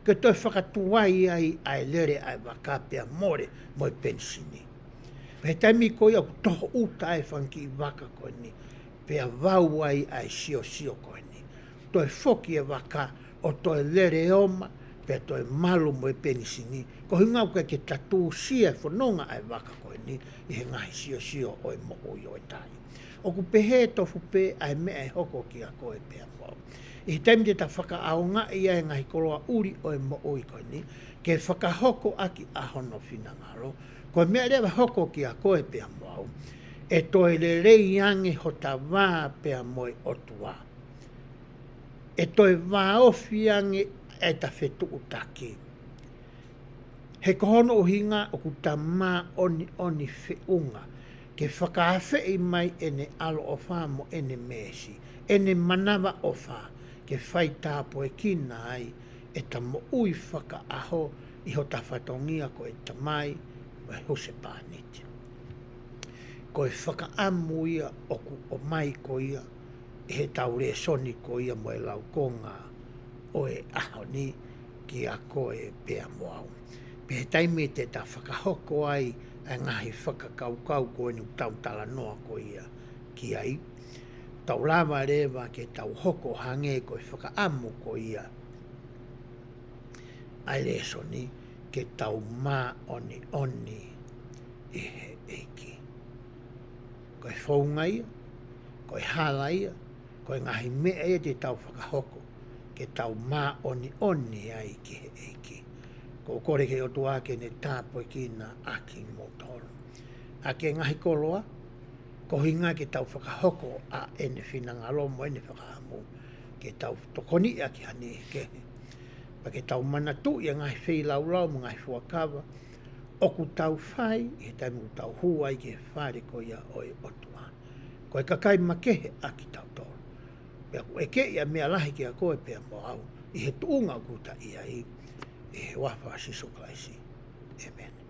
ke toe fakatuai ai ʻa e lele ʻa e vaka pea mole mo e penisini. Pea he taimi ko ia ʻoku toho ʻuta ai e fanga kiʻi vaka ko eni, pea vau ai ʻa e siosio ko eni, toe foki e vaka ʻo toe lele ʻo ma, pea toe malu mo e penisini, ko e ʻuhinga ʻoku ʻikai ke ta tuʻusia e fononga ʻa e vaka ko eni ʻi he ngaahi siosio ʻo e moʻui ʻo e tahi. ʻOku pehē tofu pē ʻa e meʻa ʻe hoko kia koe pea mo au ʻi he taimi te ta fakaʻaongaʻi ai e ngaahi koloa ʻuli ʻo e moʻui ko eni ke fakahoko ʻaki ʻa hono finangalo. Ko e meʻa leva ʻe hoko kia koe pea mo au, ʻe toe lelei ange hota vā pea mo e ʻOtua, ʻe toe vāofi ange ʻeta fetuʻutaki. He ko hono ʻuhinga ʻoku ta māʻoniʻoni feʻunga ke fakaafeʻi mai ʻene ʻaloʻofa mo ʻene meesi, ʻene manavaʻofa, ke fai tāpuekina ai ʻeta moʻui fakaʻaho ʻi hota fatongia ko e tamai mo e husepāniti. Ko e fakaʻamu ia ʻoku ʻomai ko ia ʻi heʻetau lēsoni ko ia mo e laukonga ʻo e ʻaho ni kia koe pea mo au. Pea he taimi te ta fakahoko ai ʻa e ngaahi fakakaukau ko eni ʻoku tau talanoa ko ia ki ai, tau lava leva ke tau hoko hangē ko e fakaʻamu ko ia ʻa e lēsoni, ke tau māʻoniʻoni ʻi he ʻEiki. Ko e founga ia, ko e hala ia, ko e ngaahi meʻa ia te tau fakahoko ke tau māʻoniʻoni ai ki he ʻEiki. ʻOku ou kole ki he ʻOtua ke ne tāpuekina ʻa kimoutolu, ʻa e ngaahi koloa, Ko e ʻuhinga ke tau fakahoko ʻa ʻene finangalo mo ʻene fakaʻamu, ke tau tokoniʻi ʻaki ha niʻihi kehe. Pea ke tau manatuʻi ʻa e ngaahi feilaulau mo e ngaahi fuakava ʻoku tau fai ʻi he taimi ʻoku tau hū ai ki he fale ko ia ʻo e ʻOtua. Ko e kakai makehe ʻa kitautolu. Pea ʻoku ʻekeʻi ʻa e meʻa lahi kiate koe pea mo au, ʻi he tuʻunga ʻoku ta ʻi ai, ʻi he huafa ʻo Sīsū Kalaisi. ʻĒmeni.